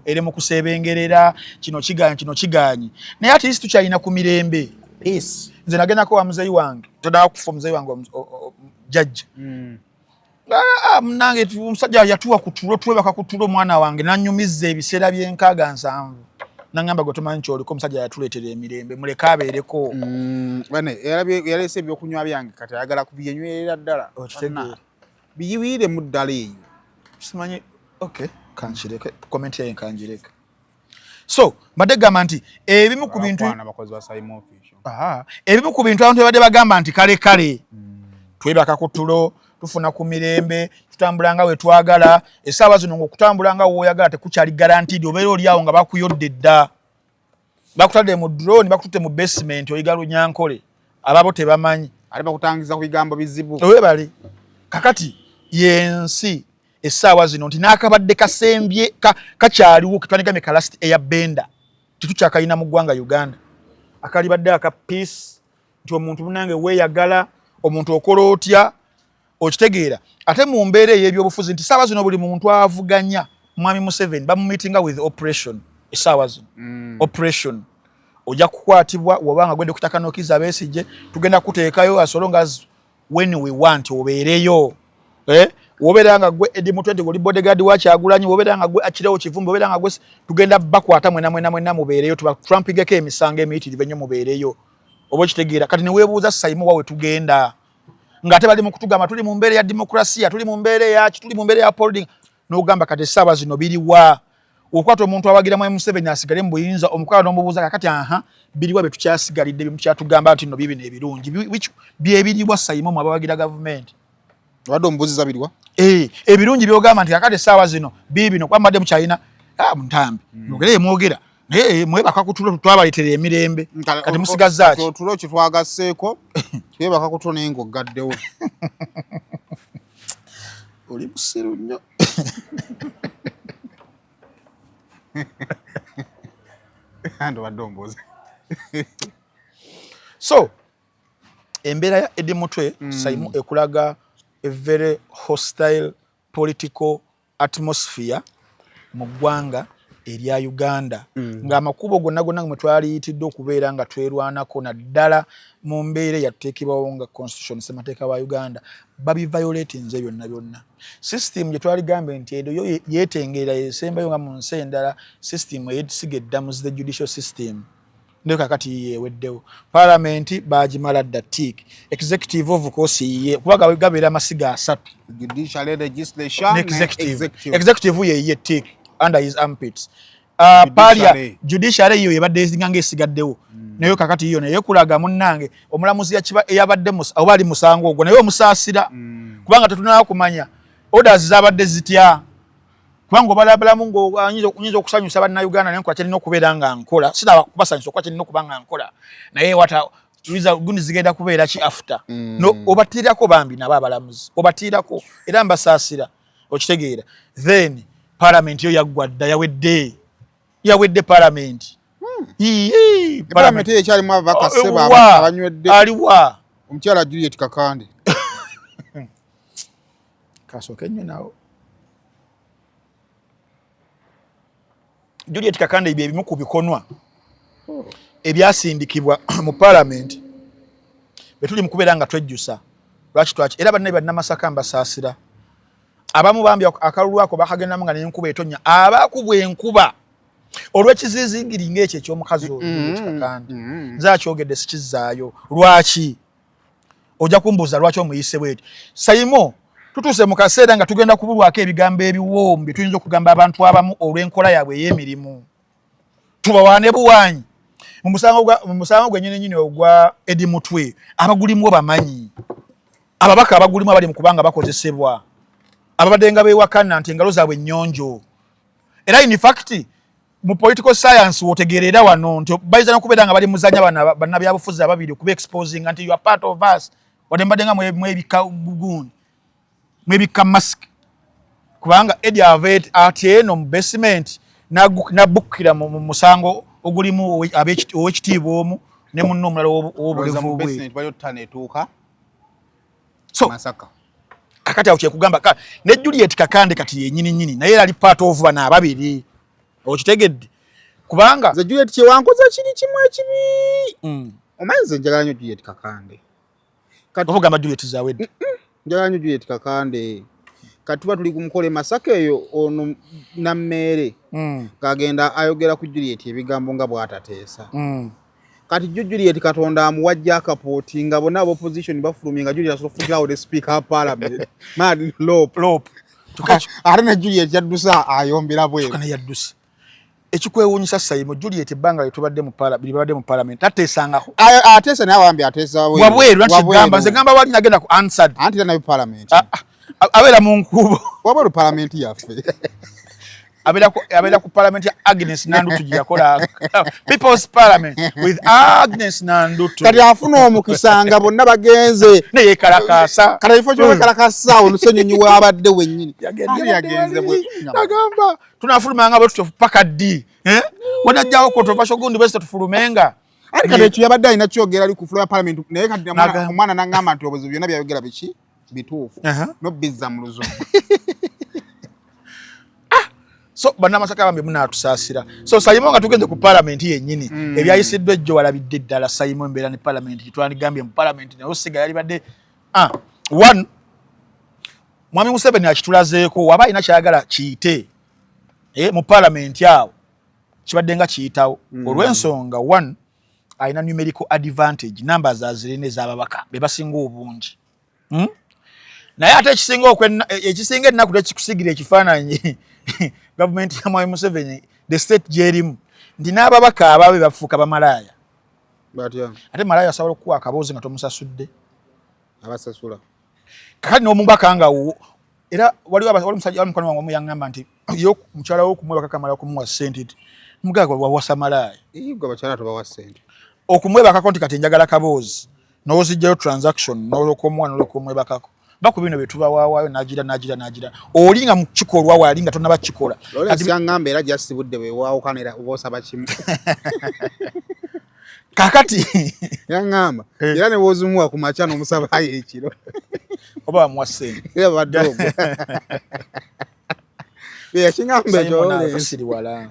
eri mu kusebengerera, kino kigaanyi, kino kigaanyi, naye at least tukyalina ku mirembe. Peace. Nze nagendako wa muzeeyi wange, todala kufa, muzeeyi wange jjajja. Ah, munange, omusajja yatuwa ku tulo, twebaka ku tulo, omwana wange nanyumiza ebiseera by'enkaaga 70, nangamba, "Gwe tomanyi kyoliko, omusajja yatuleetera emirembe, muleke abeereko." Bane yaleese ebyokunywa byange, kati ayagala kubyenywerera ddala. Okitegeera? Biyiwiiremu ddala eyo. Simanyi, okay, kankireke, comment yaye kanjireke. So mbadde gamba nti ebimu ku bintu Abakwana abakozi ba Simon Official. Aha, ebimu ku bintu abantu babadde bagamba nti kale kale twebaka ku tulo, tufuna ku mirembe, tutambula nga we twagala, essaawa zino ng'okutambula nga w'oyagala tekukyali guaranteed. Obeera oli awo nga bakuyodde dda, bakutadde mu drone, bakututte mu basement, oyiga Lunyankole, ababo tebamanyi. Ate bakutangiza ku bigambo bizibu. Webale. Kakati yensi essaawa zino nti n'akabadde kasembye kakyaliwo ketwandigamye ka last air bender tetukyakayina mu ggwanga Uganda, akalibadde aka peace, nti omuntu munange weeyagala, omuntu okola otya, okitegeera? Ate mu mbeera ey'ebyobufuzi nti essaawa zino buli muntu avuganya Mwami Museveni bamumeetinga with operation. Essaawa zino operation, ojja kukwatibwa wobanga gwende kutaka nokiza Besigye, tugenda kuteekayo as long as when we want obeereyo, eh? Wobeera nga gwe Eddie Mutwe nti oli bodyguard wa Kyagulanyi, wobeera nga gwe Akirewo Kivumbi, wobeera nga gwe, tugenda bakwata mwena mwena mwena mubeereyo, tuba trumpingeko emisango emiyitirivu ennyo, mubeereyo, oba okitegeera? Kati neweebuuza Saimu wa we tugenda, ng'ate bali mu kutugamba tuli mu mbeera ya demokrasiya, tuli mu mbeera eyaki, tuli mu mbeera ya holding, n'ogamba kati essaawa zino biriwa? Okwata omuntu awagira Mwami Museveni asigale mu buyinza, omukwala n'omubuuza kakati, aha, biriwa bye tukyasigalidde byemukyatugamba nti nno bibino ebirungi? Byebiriwa Saimu mu abawagira gavumenti? Obadde omubuuziza biriwa? Eh, ebirungi byogamba nti kakati essaawa zino biibino, kuba mbadde mukyalina ntambi mwogere yemwogera, naye mwebaka ku tulo, twabaleetera emirembe, kati musigazza ki? Otulo kyetwagasseeko, twebaka ku tulo naye ng'oggaddewo. Oli musiru nnyo. Andi obadde ombuuza. So embeera ya Eddie Mutwe, Saimu, ekulaga a very hostile political atmosphere mu ggwanga erya Uganda, ng'amakubo gonna gonna mwe twaliyitidde okubeera nga twerwanako, naddala mu mbeera eyatuteekebwawo nga constitution, ssemateeka wa Uganda, babiviolatinze byonna byonna. System gye twaligambe nti eno yo yeetengerera, yesembayo nga mu nsi endala, system eyesiga eddamuzi, the judicial system, naye kakati yiye eweddewo. Parliament bagimala dda, tik. Executive of course yiye, kuba gabeera amasiga asatu: judiciary, legislation ne ne executive. Executive. Executive yeyiye, tik, under his armpits. Judiciary. Judiciary yo ebadde ezinga ng'esigaddewo, naye kakati yo naye kulaga munnange omulamuzi eyabadde oba ali musango ogwo, naye omusaasira, kubanga tetunaba kumanya orders zabadde zitya, kubanga obalabalamu ng'oyinza okusanyusa Bannayuganda, naye nkola kyalina okubeera nga nkola, siraba kubasanyusa okuba kyalina okuba nga nkola, naye wata gundi zigenda kubeera ki after. No, obatiirako bambi nabo abalamuzi obatiirako, era mbasaasira, okitegeera? Then parliament yo yaggwa dda, yawedde, yawedde parliament. Ii, Parliament eyo ekyalimu ababaka. Oh, ssebo wa? Abanywedde. Aliwa? Omukyala Juliet Kakande. Kasooke nnyo nawo Juliet Kakande, ebyo ebimu ku bikonwa ebyasindikibwa mu parliament betuli mu kubeera nga twejjusa lwaki twaki. Era bannaye Bannamasaka mbasaasira, abamu bambi akalulu ako bakagendamu nga nenkuba etonya, abakubwa enkuba. Olw'ekizizingiri ng'ekyo eky'omukazi oyo Kakande, nze akyogedde, sikizzaayo. Lwaki ojja kumbuuza lwaki omuyise bwetyo? Saimo, tutuuse mu kaseera nga tugenda kubulwako ebigambo ebiwoomu bye tuyinza okugamba abantu abamu olw'enkola yaabwe ey'emirimu. Tubawaane buwaanyi mu musango gwennyini nyini ogwa Eddie Mutwe. Abagulimu bamanyi, ababaka abagulimu abali mu kubanga bakozesebwa, ababadde nga beewakana nti engalo zaabwe nnyonjo. Era in fact mu political science wotegeerera wano nti bayinza nokubeera nga bali muzanya bana bannabyabufuzi ababiri okuba exposing nti you are part of us, wadde mbadde nga mwebikka gugundi, mwebikka mask, kubanga Eddie ava ati eno mu basement nabukkira mu musango ogulimu owekitiibwa omu ne munne omulala ow'obulevu bwe. So kakati awo kyekugamba ne Juliet Kakande kati yenyini nyini naye era ali part of bano ababiri, okitegedde? Kubanga nze Juliet kyewankoze kiri kimu ekibi. Omanyi nze njagala nnyo Juliet Kakande. Kati ogamba Juliet zawedde. Njagala nnyo Juliet Kakande. Kati tuba tuli ku mukolo e Masaka eyo, ono Nammeere ng'agenda ayogera ku Juliet ebigambo nga bw'atateesa. Kati jo Juliet Katonda amuwajja akapooti nga bonna aba opposition bafulumye, nga Juliet asobola okufukirawo the speaker of parliament mad lop. Lop. Ate ne Juliet yaddusa ayombera bweru. Kyokka yadduse. Ekikwewuunyisa, Saimo, Juliet ebbanga lyetubadde mu libadde mu parliament tateesangako. Ateesa naye awambye ateesa wabweru. Anti gamba nze gamba wali nagenda ku answered. Anti era nayo parliament. Ah, ah, abeera mu nkubo. Wabweru parliament yaffe. Abeera ku parliament ya Agnes Nandutu gye yakola, People's Parliament with Agnes Nandutu. Kati afuna omukisa nga bonna bagenze. Neyekalakasa. Kati ekifo kyowekalakasa awo Lusenyonyi wabadde wennyini. Yagenze bwe agamba tunafulumanga bwe tutyo paka ddi? Eh? Wanajjawo controversial gundi bwese tufulumenga. Ati kati ekyo yabadde alina kyogera ali ku floor ya parliament, naye kati omwana n'aŋŋamba nti obuzibu byonna byayogera biki bituufu nobizza mu luzungu. So bannamasaka bambi munaatusaasira. So Saimo, nga tugenze ku palamenti yennyini, ebyayisiddwa ejjo walabidde ddala, Saimo, embeera ne palamenti gyetwandigambye mu palamenti naye osiga yalibadde one Mwami Museveni akitulazeeko waba alina kyayagala kiyite mu palamenti awo kibadde nga kiyitawo olw'ensonga one, alina numerical advantage, numbers azirina ez'ababaka be basinga obungi, Naye ate ekisinga ennaku tekikusigira ekifaananyi gavumenti ya Mwami Museveni, the state gyerimu, nti n'ababaka ababe bafuuka bamalaaya. Batya? Ate malaaya asobola okukuwa akaboozi nga tomusasudde. Abasasula. Kakati n'omubaka nga era waliwo wali omusajja, wali mukwano wange omu yaŋŋamba nti ye mukyala we okumwebaka kamala kumuwa ssente, nti mugaaga wawasa malaaya. Gwe abakyala tobawa ssente. Okumwebakako nti kati njagala kaboozi, n'ozijjayo transaction, n'olwoka omuwa, n'olwoka omwebakako, baku bino bye tubawaawaayo, n'agira n'agira n'agira oli nga mu kikolwa waali nga tonnaba kikola. Lawrence yaŋŋamba era jasibudde bwewawukanira oba osaba kimu. Kakati yaŋŋamba era ne woozumuwa ku makya n'omusabayo ekiro. Oba bamuwa ssente. Era babadde ogwo yakiŋŋamba ekyo. Simon Lawrence. Tosiriwala,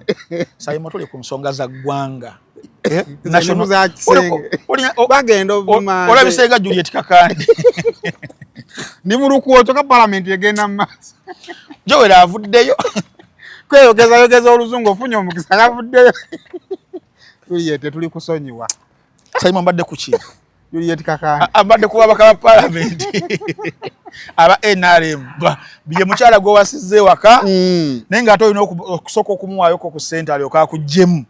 Simon, tuli ku nsonga za ggwanga. National za kisenge. Bagenda ovuma. Olabise nga Juliet Kakande. Ndi mu lukuuto ka palamenti egenda mu maaso. Joel avuddeyo. Kweyogezayogeza oluzungu, ofunye omukisa yavuddeyo. Juliet, tetuli kusonyiwa. Simon, mbadde ku ki? Juliet Kakande. Mbadde ku babaka ba palamenti aba NRM. Ye mukyala gw'owasizza ewaka, naye ng'ate olina okusooka okumuwaayoko ku ssente alyoke akuggyemu,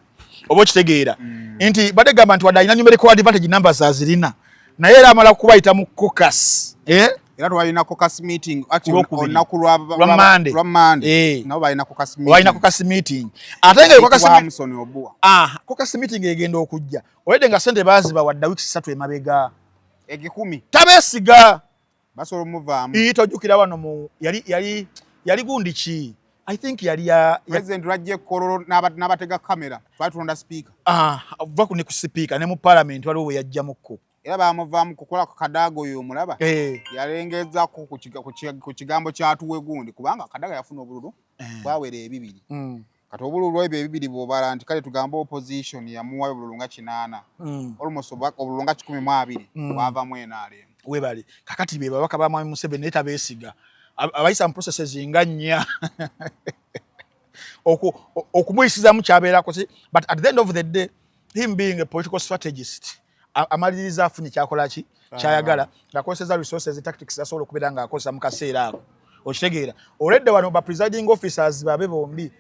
oba okitegeera nti badde gamba nti wadde alina numerical advantage, numbers azirina, naye era amala kubayita mu caucus, eh? Era twalina caucus meeting actually. Lwokubiri. Olunaku lwa Lwa Monday. Lwa Monday. Nabo balina caucus meeting. Balina caucus meeting, ate nga caucus Wa Hamson Obua. Ah, caucus meeting egenda okujja olwedde nga sente baazibawa dda wiiki 3 emabega. Egikumi. Tabeesiga. Basobola omuvaamu. Ii, tojjukira wano mu yali gundi ki, I think yali ya President lwajja ekkololo n'abatega kamera, twali tulonda speaker. Ah, va ku ne ku speaker ne mu parliament waliwo we yajjamukko. Era bamuvaamu kukola ku Kadaaga oyo omulaba. Yalengezaako ku kigambo kyatuwe gundi, kubanga Kadaga yafuna obululu bwawera ebibiri. Kati obululu ebyo ebibiri bw'obala nti kale tugambe opposition yamuwayo obululu nga 80, almost obululu nga 120 bwavamu NRM. Webale. Kakati be babaka ba Mwami Museveni, naye tabeesiga. Abayisa mu processes nga nnya. Okumuyisizamu kyabeerako, but at the end of the day, him being a political strategist, amaliriza afunye kyakola ki kyayagala ng'akozesa resources, tactics asobola okubeera ng'akozesa mu kaseera ako. Okitegeera? Olwedde wano ba presiding officers babe bombi,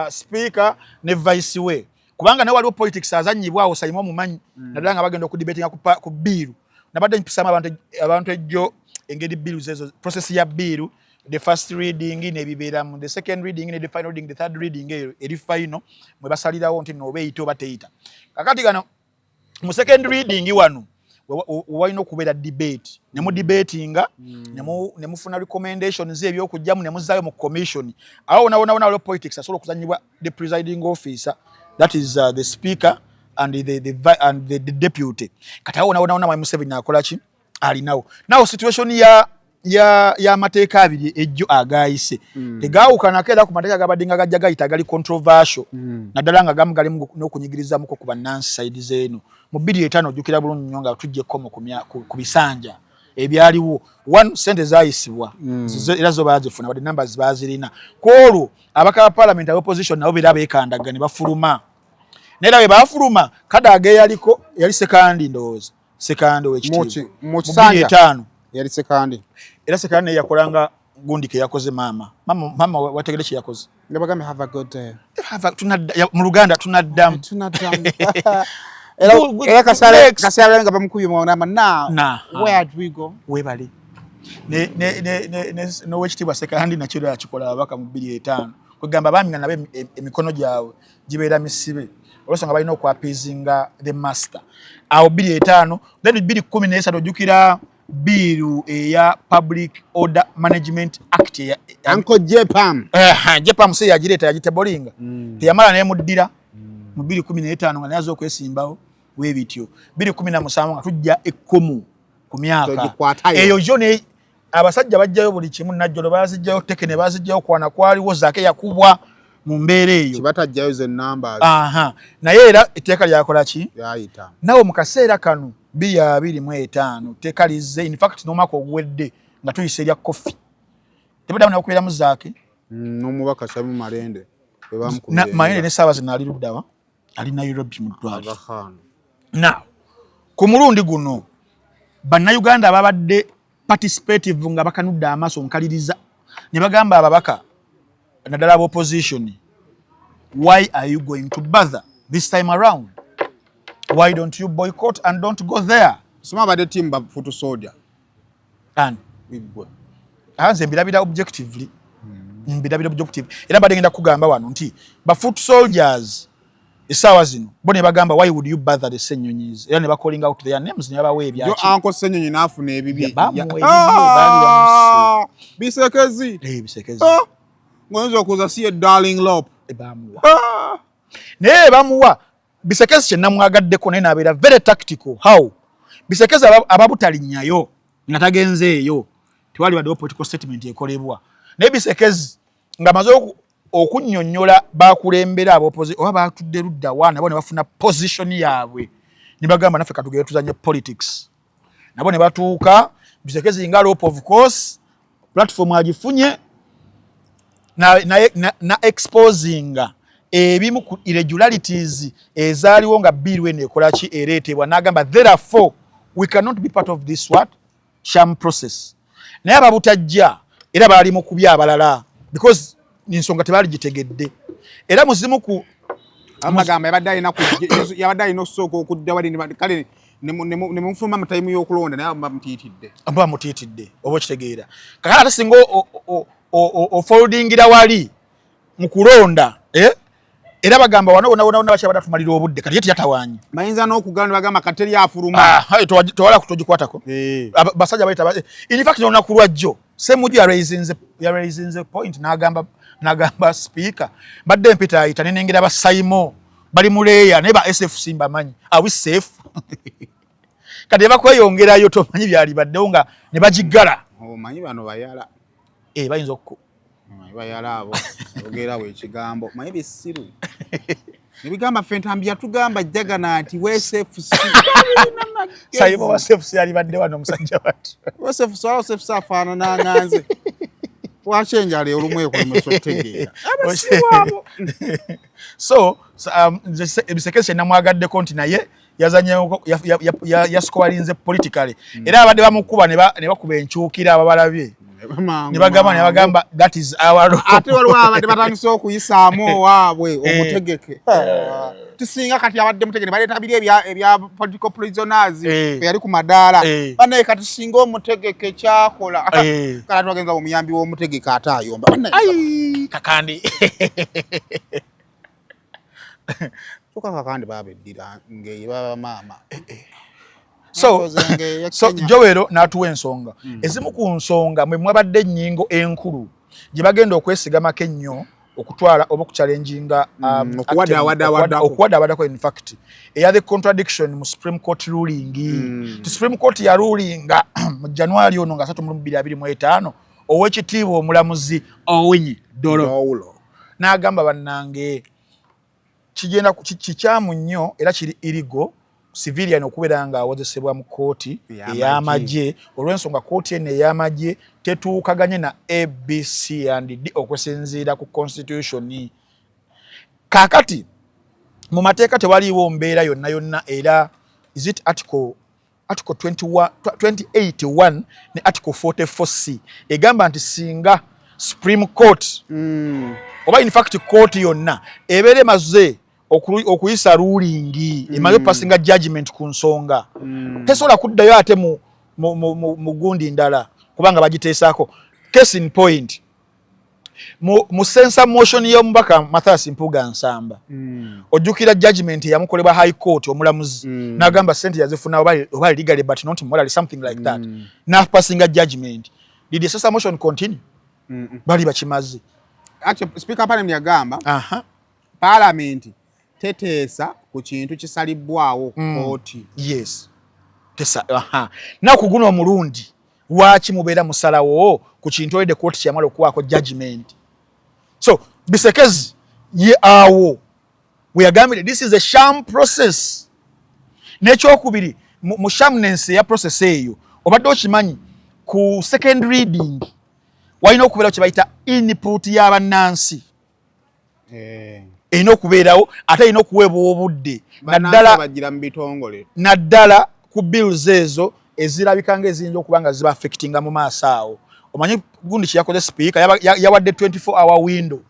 speaker ne vice we, kubanga naye waliwo politics azanyibwawo. Sayimu omumanyi, naddala nga bagenda okudebatinga ku bill. Nabadde mpisamu abantu ejjo engeri bill ezo, process ya bill, the first reading nebibeeramu, the second reading ne the final reading, the third reading eyo eri final mwe basalirawo nti nooba eyita oba teyita. Kakati gano mu second reading wano walina okubeera debate, ne mu debatinga, ne mufuna recommendations ebyokujjamu ne muzaayo mu commission. Awo wona wona wona waliwo politics asobola okuzanyibwa the presiding officer, that is the speaker and the deputy. Kati awo wona wona wona Mwami Museveni akola ki alinawo. Nawo situation ya y'amateeka abiri ejjo agayise tegaawukanako era ku mateeka gabadde nga gajja gayita agali controversial, naddala nga gamu galimu n'okunyigirizamuko ku bannansi side z'eno. Mu 2005, ojjukira bulungi nnyo nga tujja ekkomo ku bisanja ebyaliwo, one sente zaayisibwa, era zo baazifuna, wadde numbers baazirina. Ku olwo abaka ba parliament aba opposition nabo beera beekandaga ne bafuluma, naye era bwe baafuluma Kadaga eyaliko yali Sekandi, ndowooza Sekandi owekitiibwa mu mu bbiri kisanja etaano. Yali Sekandi. Era Sekandi naye yakolanga gundi ke yakoze maama mama mama, wategere kye yakoze. Nga bagambe, "Have a good day." Mu Luganda tunaddamu. Tunaddamu era. Era kasale kasale nga bamukubye mwana na Na. Where do we go? Webale n'owekitiibwa Sekandi nakyo era yakikola ababaka mu 2005. Kwegamba abaami nga nabo emikono gyabwe gibeera misibe olwensonga balina okwappeasinga the master. Awo 2005, then 2013, ojjukira bill eya Public Order Management Act Uncle Jepam. Jepam si yagireeta, yagitablinga, teyamala nemuddira mu 2015 nga naye aza okwesimbawo webityo. 2017 nga tujja ekkomu ku myaka Togikwatayo. Eyo yo ne abasajja bajjayo buli kimu, najjolo bazijjayo, tekene bazijjayo, kwana kwaliwo, Zaake yakubwa mu mbeera eyo. Kibatajjayo ze numbers. Aha, naye era etteeka lyakola ki? Yayita. Nawe mu kaseera kano 2025 tteeka lizze, in fact n'omwaka oguwedde nga tuyisa erya kofi, tebaddamu nakubeeramu Zaake. N'omubaka Shamim Malende. Malende n'essaawa zino ali luddawa? Ali Nairobi mu ddwaliro. Now ku mulundi guno Bannayuganda ababadde participative nga bakanudde amaaso nkaliriza ne bagamba ababaka, naddala aba opposition, why are you going to bother this time around? Why don't you boycott and don't go there? Soma abadde team ba foot soldier. And Igwe. Nze mbirabira objectively, mbirabira objective. Era mbadde ngenda kugamba wano nti ba foot soldiers essaawa zino bo ne bagamba, why would you bother the Ssenyonyis? Era ne ba calling out their names ne babawa Jo ebyaki. Uncle Ssenyonyi n'afuna ebibi. Bamuwa ebibye, Ah! Bisekezi. Eh, bisekezi. Ah! Ngoyinza okuza si ye darling lop. Bamuwa. Ah! Naye bamuwa Bisekezi kye namwagaddeko, naye nabeera very tactical. How Bisekezi ababutalinnyayo nga tagenzeeyo, tewali baddewo political statement ekolebwa. Naye Bisekezi ng'amaze okunnyonnyola bakulembera ab'opposi oba batudde ludda wa, nabo ne bafuna position yaabwe ne bagamba, naffe katugere tuzanye politics. Nabo ne batuuka Bisekezi nga LOP, of course platform agifunye na exposinga ebimu ku irregularities ezaaliwo nga bill eno ekola ki, ereetebwa, n'agamba, therefore we cannot be part of this what sham process. Naye ababutajja era baali mu kubya abalala because ensonga tebaali gitegedde era muzimu ku Amagamba yabadde alina okusooka okudda wali kale ne mufuluma mu time y'okulonda, naye bamutiitidde. Aba bamutiitidde, oba okitegeera? Kakati ate singa ofoldingira wali mu kulonda, eh? Era bagamba wano wona wona wona bakyabadde tumalira obudde. Kati ye teyatawaanye. Bayinza n'okugala ne bagamba kateri afuluma. Ah, tewala kutogikwatako. Eh. Basajja bayita in fact n'olunaku lwajjo Ssemujju yaraisinze point n'agamba speaker, mbadde mpita ayita nenengera ba Saimo bali muleeya, naye ba SFC mbamanyi, are we safe? Kati bakweyongerayo, tomanyi byalibaddewo nga ne bagiggala. Omanyi bano bayala. Eh, bayinza okku Omanyi bayala abo ogerawo ekigambo, manyi bisiru nebigamba ffe Ntambi yatugamba jagana nti WSFC. Saimo wa SFC alibadde wano omusajja wati. WSFC, WSFC afaanana nga nze. Lwaki enjala olumu ekulemesa okutegeera abasiwabo? So nze Bisekesi namwagaddeko nti naye yazanyeko, yasikowalinze politically. Era abadde bamukuba ne bakuba enkyukira, ababalabye ne bagamba, "That is our law." Ate waliwo abadde batandise okuyisaamu owaabwe omutegeke. Tusinga kati abadde mutegeke, baleeta biri ebya political prisoners. Yali ku madaala. Banaye kati singa omutegeke kyakola, kala twagenza omuyambi w'omutegeke ate ayomba. Bannaye, Ai, Kakandi. Kyokka Kakandi babeddira ng'eyo baba maama. So Nkoze ng'eya so Kenya. Joel n'atuwa ensonga. Ezimu ku nsonga mwe mwabadde ennyingo enkulu gye bagenda okwesigamako ennyo okutwala oba okuchallenginga Okuwadaawadaawaddako. Okuwadaawaddako, in fact eya the contradiction mu Supreme Court ruling. Ti Supreme Court ya rulinga mu January ono nga 3 owekitiibwa omulamuzi Owiny Dollo Dowulo. N'agamba, bannange, kigenda kikyamu nnyo era kiri illegal civilian okubeera nga awozesebwa mu kooti ey'amagye. Ey'amagye, olw'ensonga kooti eno ey'amagye tetuukaganye na A, B, C and D okusinziira ku constitution. Kaakati mu mateeka tewaliiwo mbeera yonna yonna, era is it article 21 28.1 ne article 44C egamba nti singa Supreme Court oba in fact kooti yonna ebeera emaze okuyisa ruling, emaze okupasinga judgment ku nsonga, tesobola kuddayo ate mu gundi ndala kubanga bagiteesaako. Case in point, mu censure motion y'omubaka Mathias Mpuuga Nsamba, ojjukira judgment eyamukolebwa High Court, omulamuzi n'agamba sente yazifuna oba legally but not morally, something like that, n'apasinga judgment. Did the censure motion continue? Bali bakimaze. Actually, Speaker Parliament yagamba Parliament teteesa ku kintu kisalibwawo kooti. Yes, tesa aha. Naku guno omulundi lwaki mubeera musalawo ku kintu already kooti kyamala okuwaako judgment? So Bisekezi ye awo weyagambire this is a sham process. N'ekyokubiri, mu shamness eya process eyo, obadde okimanyi ku second reading walina okubeerawo kye bayita input y'abannansi? Erina okubeerawo, ate erina okuweebwa obudde. Bannansi naddala bagira mu bitongole. Naddala ku bills ezo ezirabika nga eziyinza okuba nga ziba affectinga mu maaso awo. Omanyi gundi kyeyakoze Speaker, yawadde 24 hour window,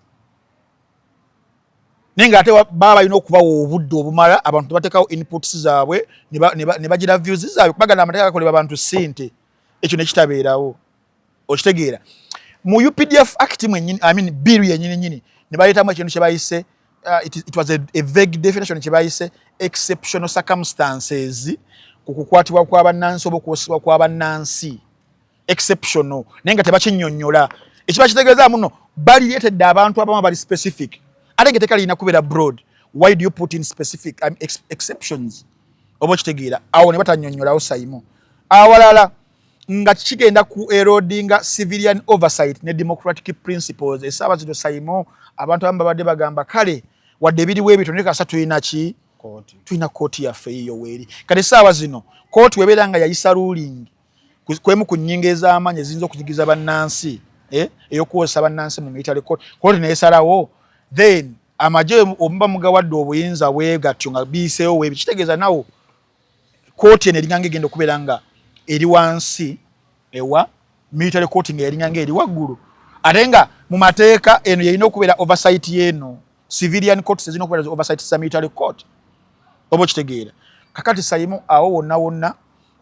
naye ngaate baba balina okubawa obudde obumala abantu bateekawo inputs zaabwe ne bagira views zaabwe, kubagana amateeka gakolebwa abantu sente. Ekyo nekitabeerawo, okitegeera? Mu UPDF Act mwennyini, I mean bill yennyini nyini, ne baleetamu ekintu kye bayise it was a vague definition kye bayise exceptional circumstances ku kukwatibwa kw'abannansi oba okwosibwa kw'abannansi, exceptional, naye nga tebakinnyonnyola. Ekiba kitegeeza muno balireetedde abantu abamu abali specific, ate nga etteeka lirina kubeera broad. Why do you put in specific exceptions? Oba okitegeera? Awo ne batannyonnyolawo saimo. Awalala nga kigenda ku erodinga civilian oversight ne democratic principles. Essaawa zino saimo abantu abamu babadde bagamba, kale wadde ebiriwo ebito, naye kasa tulina ki? Kooti. Tulina kooti yaffe eyiyo weeri. Kati essaawa zino kooti webeera nga yayisa ruling kwemu ku nnyingo ez'amaanyi eziyinza okuzigiza bannansi, ey'okuwozesa bannansi mu military court, kooti neyesalawo, then amagye omuba mugawadde obuyinza bwe gatyo nga biyiseewo weebi, kitegeeza nawo kooti eno eringa nga egenda okubeera nga eri wansi ewa military court nga eringa nga eri waggulu, ate nga mu mateeka eno yerina okubeera oversight y'eno civilian courts ezirina okubeera oversight za military court. Oba okitegeera? Kakati sayimu awo wonna wonna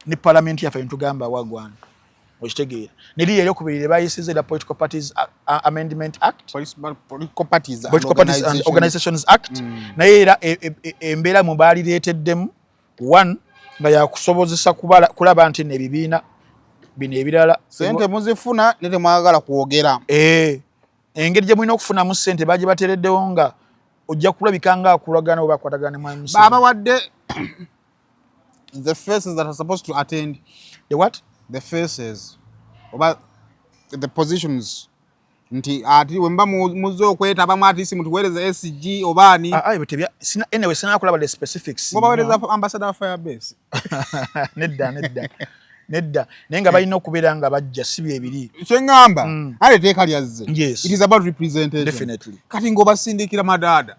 ne parliament yaffe netugamba wagwana, okitegeera? Neriri eryokubiri lye bayisiza era Political Parties Amendment Act. Political Parties and Political Parties and Organizations. Organizations Act. Naye era embeera mwe baalireeteddemu one nga yakusobozesa kulaba nti nebibiina bino ebirala sente muzifuna ne temwagala kwogera. Engeri gye mulina okufunamu sente bagibateereddewo nga ojja kulabika nga akulagana oba akwatagana ne Mwami Museveni. Babawadde the faces that are supposed to attend. The what? The faces oba the positions, nti ati wemba muzze okwetabamu atisi mutuweereze SG oba ani. Ah, ah, ebyo anyway sinakulaba the specifics. Mubaweereza ambassador wa Firebase. Nedda, nedda. Nedda, naye nga balina okubeera nga bajja, si byebiri. Kyeŋŋamba, ate etteeka lyazze. Yes. It is about representation. Definitely. Kati ng'obasindikira madaada.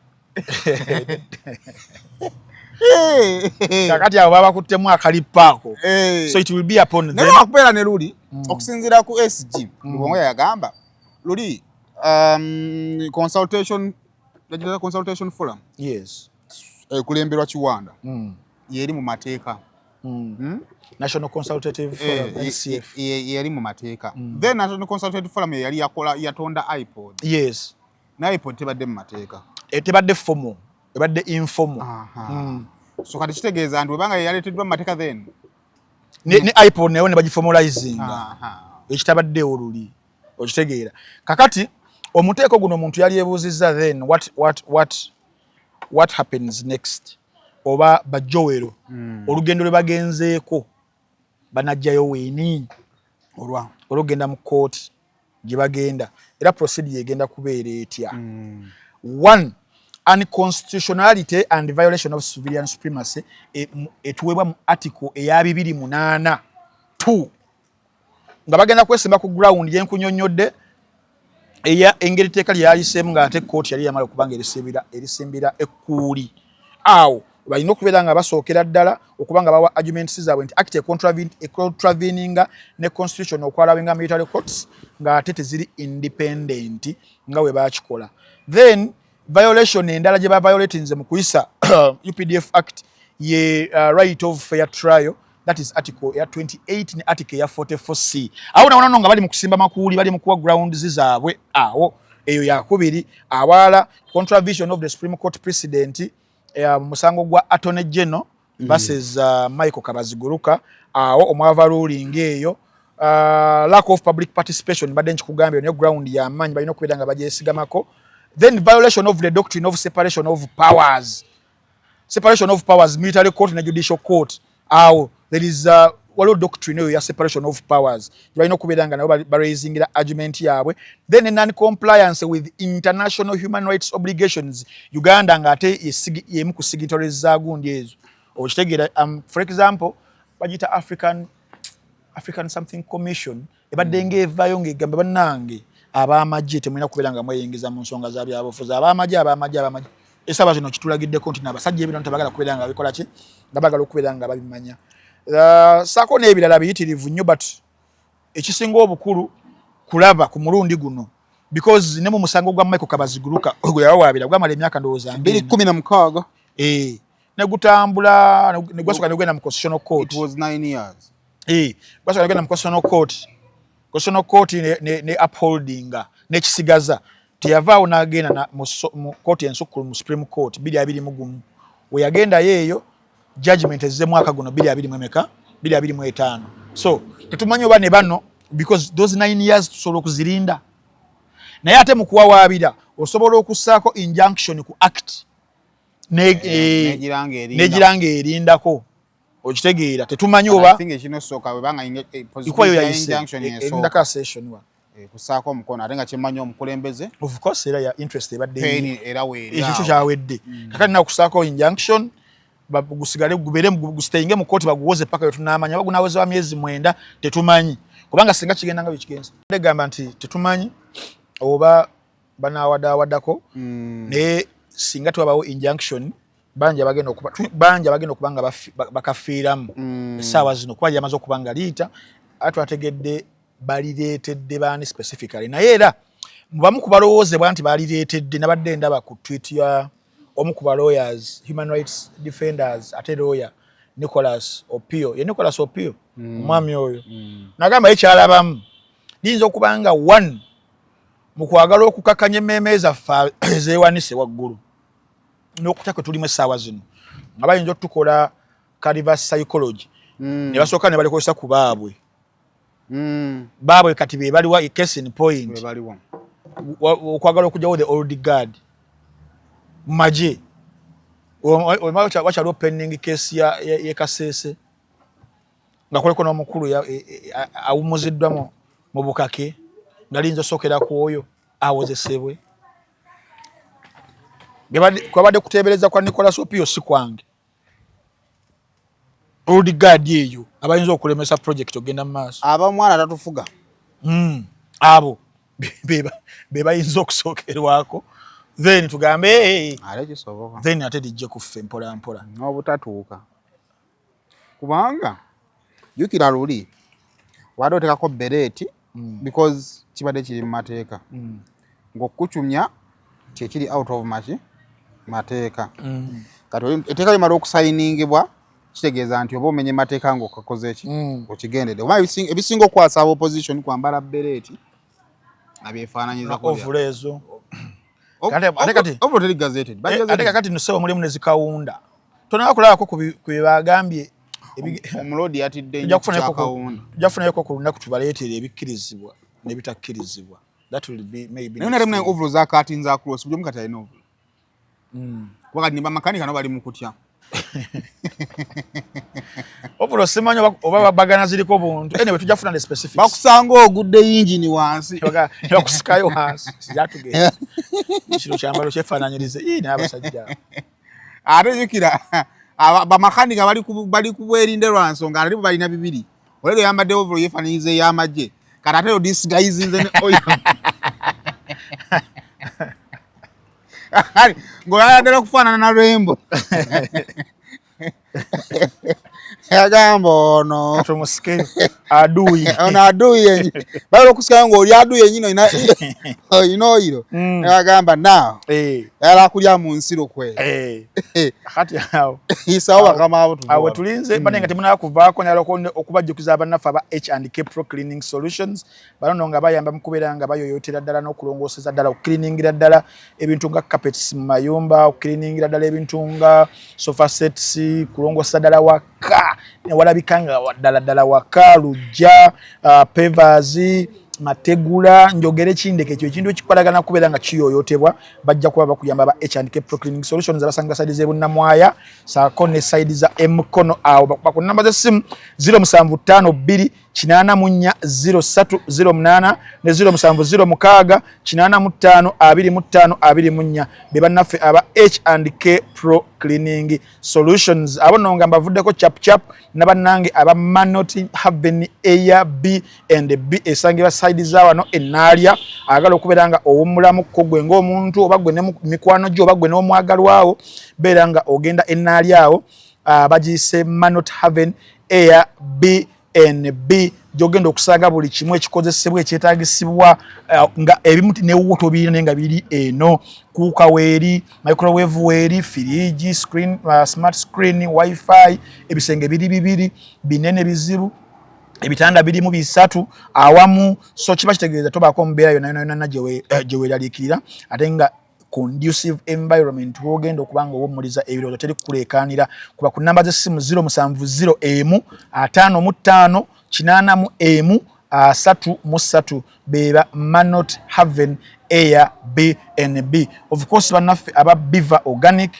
Kakati abo babakuttemu akalipaako. So it will be upon Naye them. lwakubeera ne luli okusinziira ku SG Lubongoya yagamba luli consultation, consultation forum ekulemberwa Kiwanda yeri mu mateeka. National Consultative Forum, NCF. Yeri mu mateeka. Then National Consultative Forum ye yali yakola, yatonda IPOD. Ne IPOD tebadde mu mateeka. Tebadde formal, ebadde informal. Aha. So kati kitegeeza nti webanga yaleeteddwa mu mateeka, then Ne IPOD nayo ne bagiformalizinga, ekitabaddeewo luli, okitegeera? Kakati omuteeko guno omuntu yali yebuuzizza, then what happens next? Oba bajowero olugendo lwe bagenzeeko banajjayo weeni? Olwa Olugenda mu kooti gye bagenda, era procedure egenda kubeera etya? One, unconstitutionality and violation of civilian supremacy etuweebwa mu article eya 28(2), nga bagenda kwesimba ku ground yenkunyonnyodde eya engeri teeka lyayiseemu, ng'ate kooti yali yamala okuba nga erisimbira ekkuuli. Awo balina okubeera nga basookera ddala okuba nga bawa arguments zaabwe nti act econtraveninga ne constitution okwallowinga military courts ng'ate teziri independent nga bwe bakikola. Then violation endala gye baviolatinze mu kuyisa UPDF Act ye right of fair trial, that is article ya 28 ne article ya 44C. Awo nawona no nga bali mu kusimba makuuli, bali mu kuwa grounds zaabwe. Awo eyo yakubiri. Awala contravention of the Supreme Court precedent mu musango gwa Attorney General versus Michael Kabaziguruka, awo omwava ruling eyo. Lack of public participation, badde nkikugambye, nayo ground y'amaanyi, balina okubeera nga bagyesigamako. Then violation of the doctrine of separation of powers, separation of powers, military court ne judicial court. Awo there is waliwo doctrine eyo ya separation of powers, balina okubeera nga nabo baraisingira argument yaabwe. Then non compliance with international human rights obligations, Uganda ng'ate yemu ku signatories za gundi ezo, okitegeera? For example, bagiyita African something commission, ebadde ng'evaayo ng'egamba, bannange ab'amagye temulina kubeera nga mweyingiza mu nsonga za byabufuzi. Ab'amagye esaawa zino kitulagiddeko nti n'abasajja ebino tebagala kubeera nga bikola ki, nga bagala okubeera nga babimanya. Saako n'ebirala biyitirivu nnyo, but ekisinga obukulu kulaba ku mulundi guno, because ne mu musango gwa Michael Kabaziguruka gwe yawawaabira gwamala emyaka ndowooza 2016. Eh, ne gutambula ne gwasooka ne gugenda mu Constitutional Court. It was 9 years. Eh, gwasooka ne gugenda mu Constitutional Court, Constitutional Court ne upholdinga n'ekisigaza. Teyavaawo n'agenda mu kooti ensukkulu, mu Supreme Court, 2021. We yagendayo eyo, judgment ezze mwaka guno bbiri abiri mu emeka, 2025. So tetumanyi oba ne bano, because those 9 years tusobola okuzirinda, naye ate mu kuwawaabira osobola okussaako injunction ku act negira nga erindako, okitegeera? Tetumanyi oba ikubayo yayise erindako session wa Kusaako omukono, ate nga kyemmanyi omukulembeze Of course, era ya interest ebadde era weeri. Ekyo kyawedde. Kakati nawe kusaako injunction, gusigale gubeere, gustayinge mu kooti, baguwoze paka we tunaamanya oba gunaweza wa myezi 9, tetumanyi. Kubanga singa kigenda nga bwekigenza, gamba nti tetumanyi oba banaawadaawaddako, naye singa twabawo injunction, bangi abagenda okuba nga bakafiiramu essaawa zino, kuba lyamaze okuba nga liyita. Ate twategedde balireetedde baani specifically, naye era bamu ku balowoozebwa nti balireetedde, nabadde ndaba ku tweet ya omu ku ba lawyers, human rights defenders, ate lawyer Nicholas Opio, ye Nicholas Opio, omwami oyo nagamba ye kyalabamu liyinza okuba nga one mu kwagala okukakanya emmeeme zaffe ezeewanise waggulu n'okutya kwe tulimu essaawa zino, nga bayinza otukola ka reverse psychology, ne basooka ne balikozesa ku baabwe. Baabwe kati be baliwa? Case in point, okwagala okugyawo the old guard mu magye, wakyaliwo pending case ye Kasese, nga kuliko n'omukulu awummuziddwa mu bukake, nga liyinza osookera ku oyo awozesebwe. Kwabadde kuteebereza kwa Nicolas Opio, si kwange. Old guard eyo abayinza okulemesa project ogenda mu maaso. Abamwana tatufuga. Abo be bayinza okusookerwako, then tugambe Ate kisoboka. Then ate lijje kuffe mpola mpola. N'obutatuuka, kubanga jjukira luli wadde oteekako beret because kibadde kiri mu mateeka, ng'okukucumya kyekiri out of maki mateeka. Kati etteeka limala okusayiningibwa, kitegeeza nti oba omenye mateeka ng'okakoze ki, okigendedde. Oba ebisinga okukwasa aba opposition kwambala beret abyefaananyiza. Overall ezo. Overall teri gazetted. Ate kakati nusebo mulimu ne zikawunda, tonaba kulabako ku bye bagambye. Omuloodi yatidde nnyo kyakawunda. Tujja kufunayoko ku lunaku tubaleetere ebikkirizibwa n'ebitakkirizibwa. That will be maybe Naye nalemu naye overall zakatinza across, buli omu kati alina overall, kuba kati ne bamakanika nabo bali mu kutya. Overall simanyi oba bagana ziriko buntu. Anyway, tujja kufuna the specifics. Bakusanga ogudde yingini wansi. Bakusikayo wansi, sijatugenda kino kyambalo kyefaananyirize. Ii, naye abasajja. Ate jjukira bamakanika bali ku bwerinde lwa nsonga, ate bo balina bibiri. Olero yambadde overall yeefaananyiriza ey'amagye, kati ate yo disguisinze ne oil ng'oyagala okufaanana na Rambo. Yagamba ono Tomusikeyo aduyi. Ono aduyi yennyini, bayala okusikayo ng'oli aduyi yennyini, olina oil. Nebagamba now ayala kulya mu nsiro kwe. Kati awo isawo bakama abo. Awo tulinze bane nga temunaba kuvaako, nyala okubajjukiza abannaffe aba H and K Pro Cleaning Solutions. Bano nno nga bayamba mu kubeera nga bayoyotera ddala n'okulongooseza ddala, okucleaningira ddala ebintu nga carpets mu mayumba, okucleaningira ddala ebintu nga sofa sets, kulongoosa ddala waka newalabika nga ddala ddala waka, lujja, pavers, mategula, njogere kindeke ekyo ekintu ekikolagana kubeera nga kiyoyotebwa, bajja kuba bakuyamba. Ba H&K Pro Cleaning Solutions abasanga side z'e Bunnamwaya saako ne side za Emukono. Awo bakuba ku namba z'essimu 0752 84 0308 ne 0706 85 25 24. Be bannaffe aba H&K Pro Cleaning Solutions. Abo nno nga mbavuddeko chap chap nabannange aba Manot Haven Air B and B esangibwa side za wano Enaalya. Ayagala okubeera nga owummulamuko gwe ng'omuntu, oba gwe ne mikwano gyo, oba gwe n'omwagalwawo, beera nga ogenda Enaalya awo, bagiyise Manot Haven Air B and B, gyogenda okusanga buli kimu ekikozesebwa ekyetagisibwa, nga ebimu newuwo tobirina naye nga biri eno. Cooker weeri, microwave weeri, firiji, screen, smart screen, wifi. Ebisenge biri bibiri binene bizibu, ebitanda birimu bisatu awamu. So kiba kitegeeza tobaako mubeera yonna yonna yonna gye weeraliikirira, ate nga conducive environment wogenda okuba nga owummuliza ebirowoozo, teri kukuleekaanira. Kuba ku namba z'essimu 0701 55 81 33, beba Manot Haven Air BnB. Of course bannaffe aba Biva Organic,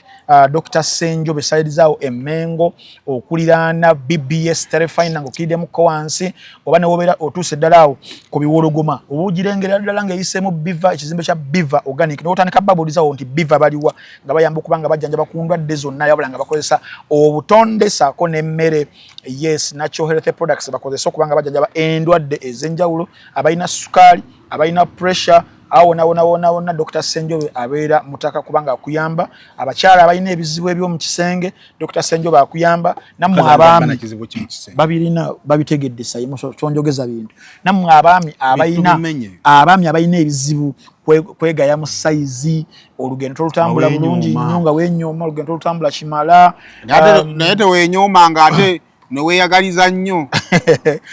Dr Senjo besayidizaawo Emmengo okuliraana BBS Terefina, ng'okiriddemukko wansi oba newobeera otuuse ddala awo ku Biwologoma, oba ogirengera ddala ng'eyiseemu Biva, ekizimbe kya Biva Organic, notandika babuulizawo nti Biva baliwa, nga bayamba okuba nga bajjanjaba ku ndwadde zonna, yabula nga bakozesa obutonde saako n'emmere. Yes, natural health products bakozesa okuba nga bajjanjaba endwadde ez'enjawulo, abalina sukaali, abalina pressure, awo wona wona wona wona Dr Senjobe abeera mutaka kubanga akuyamba. Abakyala abalina ebizibu eby'omu kisenge, Dr Senjobe akuyamba. Nammwe abaami babirina, babitegedde sayimu kyonjogeza bintu. Nammwe abaami abalina, abaami abalina ebizibu kwegaya mu sayizi, olugendo tolutambula bulungi nnyo nga wenyooma, olugendo tolutambula kimala. Naye tewenyooma nga ate neweeyagaliza nnyo,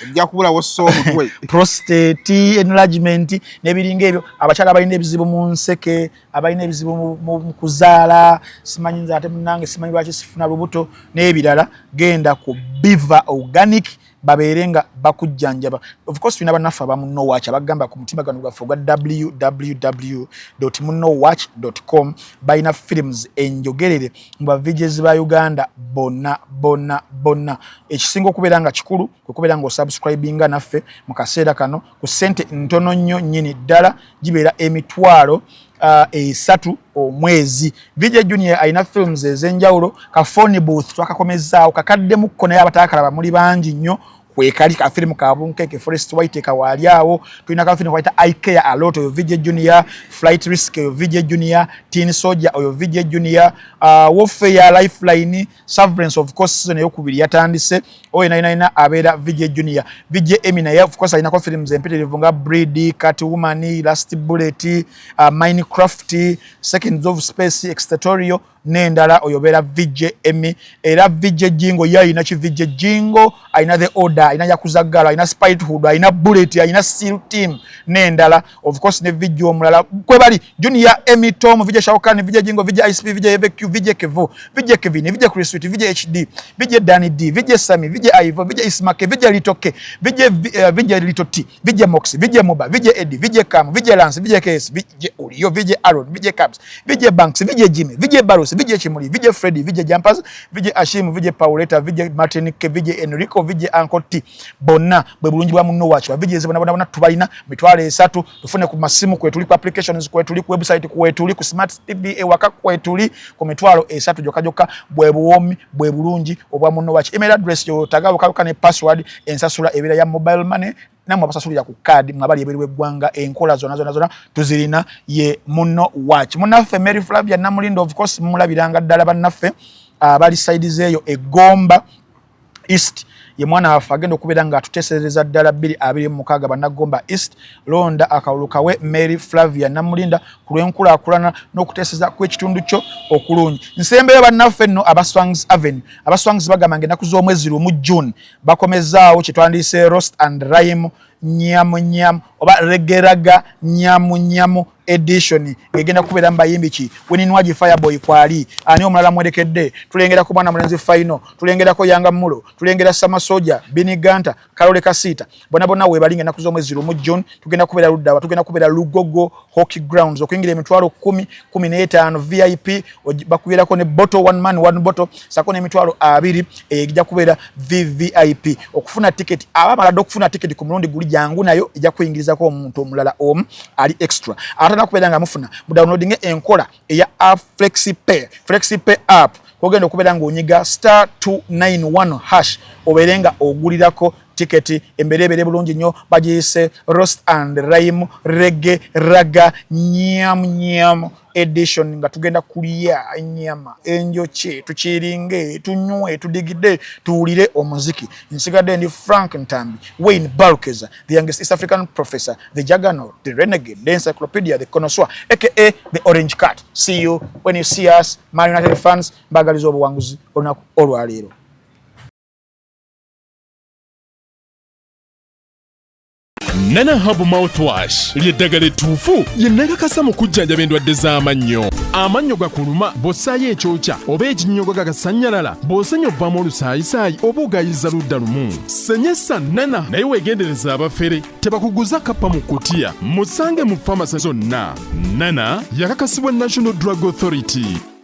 ojja kubulawo ssa omutwe. Prostate enlargement n'ebiringa ebyo, abakyala abalina ebizibu mu nseke, abalina ebizibu mu kuzaala, simanyi nze ate munange simanyi lwaki sifuna lubuto n'ebirala, genda ku Biva Organic babeere nga bakujjanjaba. Of course tulina bannaffe aba Munowatch abagamba ku mutimbagano gwaffe ogwa www munowatch com, balina films enjogerere mu bavijezi ba Uganda bonna bonna bonna. Ekisinga okubeera nga kikulu kwe kubeera nga osubscribinga naffe mu kaseera kano ku ssente ntono nnyo nnyini ddala, gibeera emitwalo 3 omwezi. VJ Junior alina films ez'enjawulo. Ka Phone Booth twakakomezaawo, kakaddemukko, naye abataakalaba muli bangi nnyo. Kwekali kafirimu ka Bunkeke, Forest White kawaali awo. Tulina kafirimu kaita I Care A Lot, oyo VJ Junior. Flight Risk, oyo VJ Junior. Teen Soldier, oyo VJ Junior. Warfare, Lifeline, Severance, of course season eyokubiri yatandise, oyo nayina abeera VJ Junior. VJ Emmy naye of course alinako films empitirivu nga Breed, Catwoman, Last Bullet, Minecraft, Seconds of Space, Extraterritorial n'endala, oyo beera VJ Emmy. Era VJ Jingo ye ayina ki? VJ Jingo ayina The Order, ayina Yakuza Girl, ayina Spitehood, ayina Bullet, ayina Seal Team n'endala. Of course ne VJ omulala kwebali Junior, Emmy, Tom, VJ Shaukan, VJ Jingo, VJ ICP, VJ EVQ, VJ Kevo, VJ Kevin, VJ Chris Sweet, VJ HD, VJ Danny D, VJ Sami, VJ Ivo, VJ Ismake, VJ Litoke, VJ VJ Lito T, VJ Mox, VJ Moba, VJ Eddie, VJ Cam, VJ Lance, VJ KS, VJ Urio, VJ Aaron, VJ Cabs, VJ Banks, VJ Jimmy, VJ Barros, VJ Chimuli, VJ Freddy, VJ Jumpers, VJ Ashim, VJ Pauleta, VJ Martin K, VJ Enrico, VJ Uncle T. Bonna bwe bulungi bwa munno wacu. VJ bonna bonna bonna tubalina 30,000. Tufune ku masimu kwetuli, ku applications kwetuli, ku website kwetuli, ku smart TV ewaka kwetuli, ku 30,000 jokka jokka. Bwe buwoomi, bwe bulungi obwa munno wacu. Email address yo tagawo kaluka ne password. Ensasula ebeera ya mobile money, nammwe abasasulira ku kaadi mwabali ebweru w'eggwanga, enkola zonna zonna zonna tuzirina. Ye munno watch munnaffe Mary Flavia Namulindo, of course mumulabiranga ddala bannaffe abali side zeeyo egomba East. Ye mwana waffe agenda okubeera nga atuteesereza ddala 2026. Bannagomba East, londa akalulu kawe Mary Flavia Namulinda ku lw'enkulaakulana n'okuteeseza kw'ekitundu kyo okulungi. Nsembeyo bannaffe nno aba Swangs Avenue. Aba Swangs bagamba nga ennaku z'omwezi 1 June bakomezaawo kye twandiise Roast and Rhyme nyamu nyamu oba Reggae Ragga nyamu nyamu edition, ng'egenda kubeera mu bayimbi ki? Weninwaji Fireboy kwali, ani omulala mwerekedde? Tulengerako mwana mulenzi Final, tulengerako Yanga Mulo, tulengera Samasoja, Biniganta, Kalole Kasiita, bona bonna weebali. Nga ennaku z'omwezi 1 June tugenda kubeera luddawa? Tugenda kubeera Lugogo Hockey Grounds. Okuyingira 10,000, 15 VIP, bakubeerako ne bottle, one man one bottle, sako n'20,000 ejja kubeera VVIP. Okufuna ticket, abamala dde okufuna ticket ku mulundi guli, jangu nayo, ejja kuyingirizako omuntu omulala omu ali extra. Ate kubeera nga mufuna mudownloading enkola eya FlexiPay, FlexiPay app, kwogenda okubeera ng'onyiga star 291 hash, obeere nga ogulirako tiketi. Embeera ebeere bulungi nnyo. Bagiyise Roast and Rhyme Reggae Ragga nyamu nyamu edition, nga tugenda kulya ennyama enjokye, tukiringe, tunywe, tudigide, tuwulire omuziki. Nsigadde ndi Frank Ntambi Wayne Balkeza, the youngest East African professor, the juggernaut, the renegade, the encyclopedia, the connoisseur, aka the orange cat. See you when you see us. Man United fans, mbagaliza obuwanguzi olunaku olwaleero. Nana Herbal Mouthwash ly'eddagala ettuufu lye nakakasa mu kujjanjaba endwadde z'amannyo. Amannyo gakuluma bw'ossaayo ekyokya oba ekinnyogo gagasannyalala, bw'osenya ovaamu olusaayisaayi oba ogayiza ludda lumu. Senyesa Nana, naye weegendereza abafere tebakuguza kappa mu kutiya. Musange mu famasi zonna. Nana yakakasibwa National Drug Authority.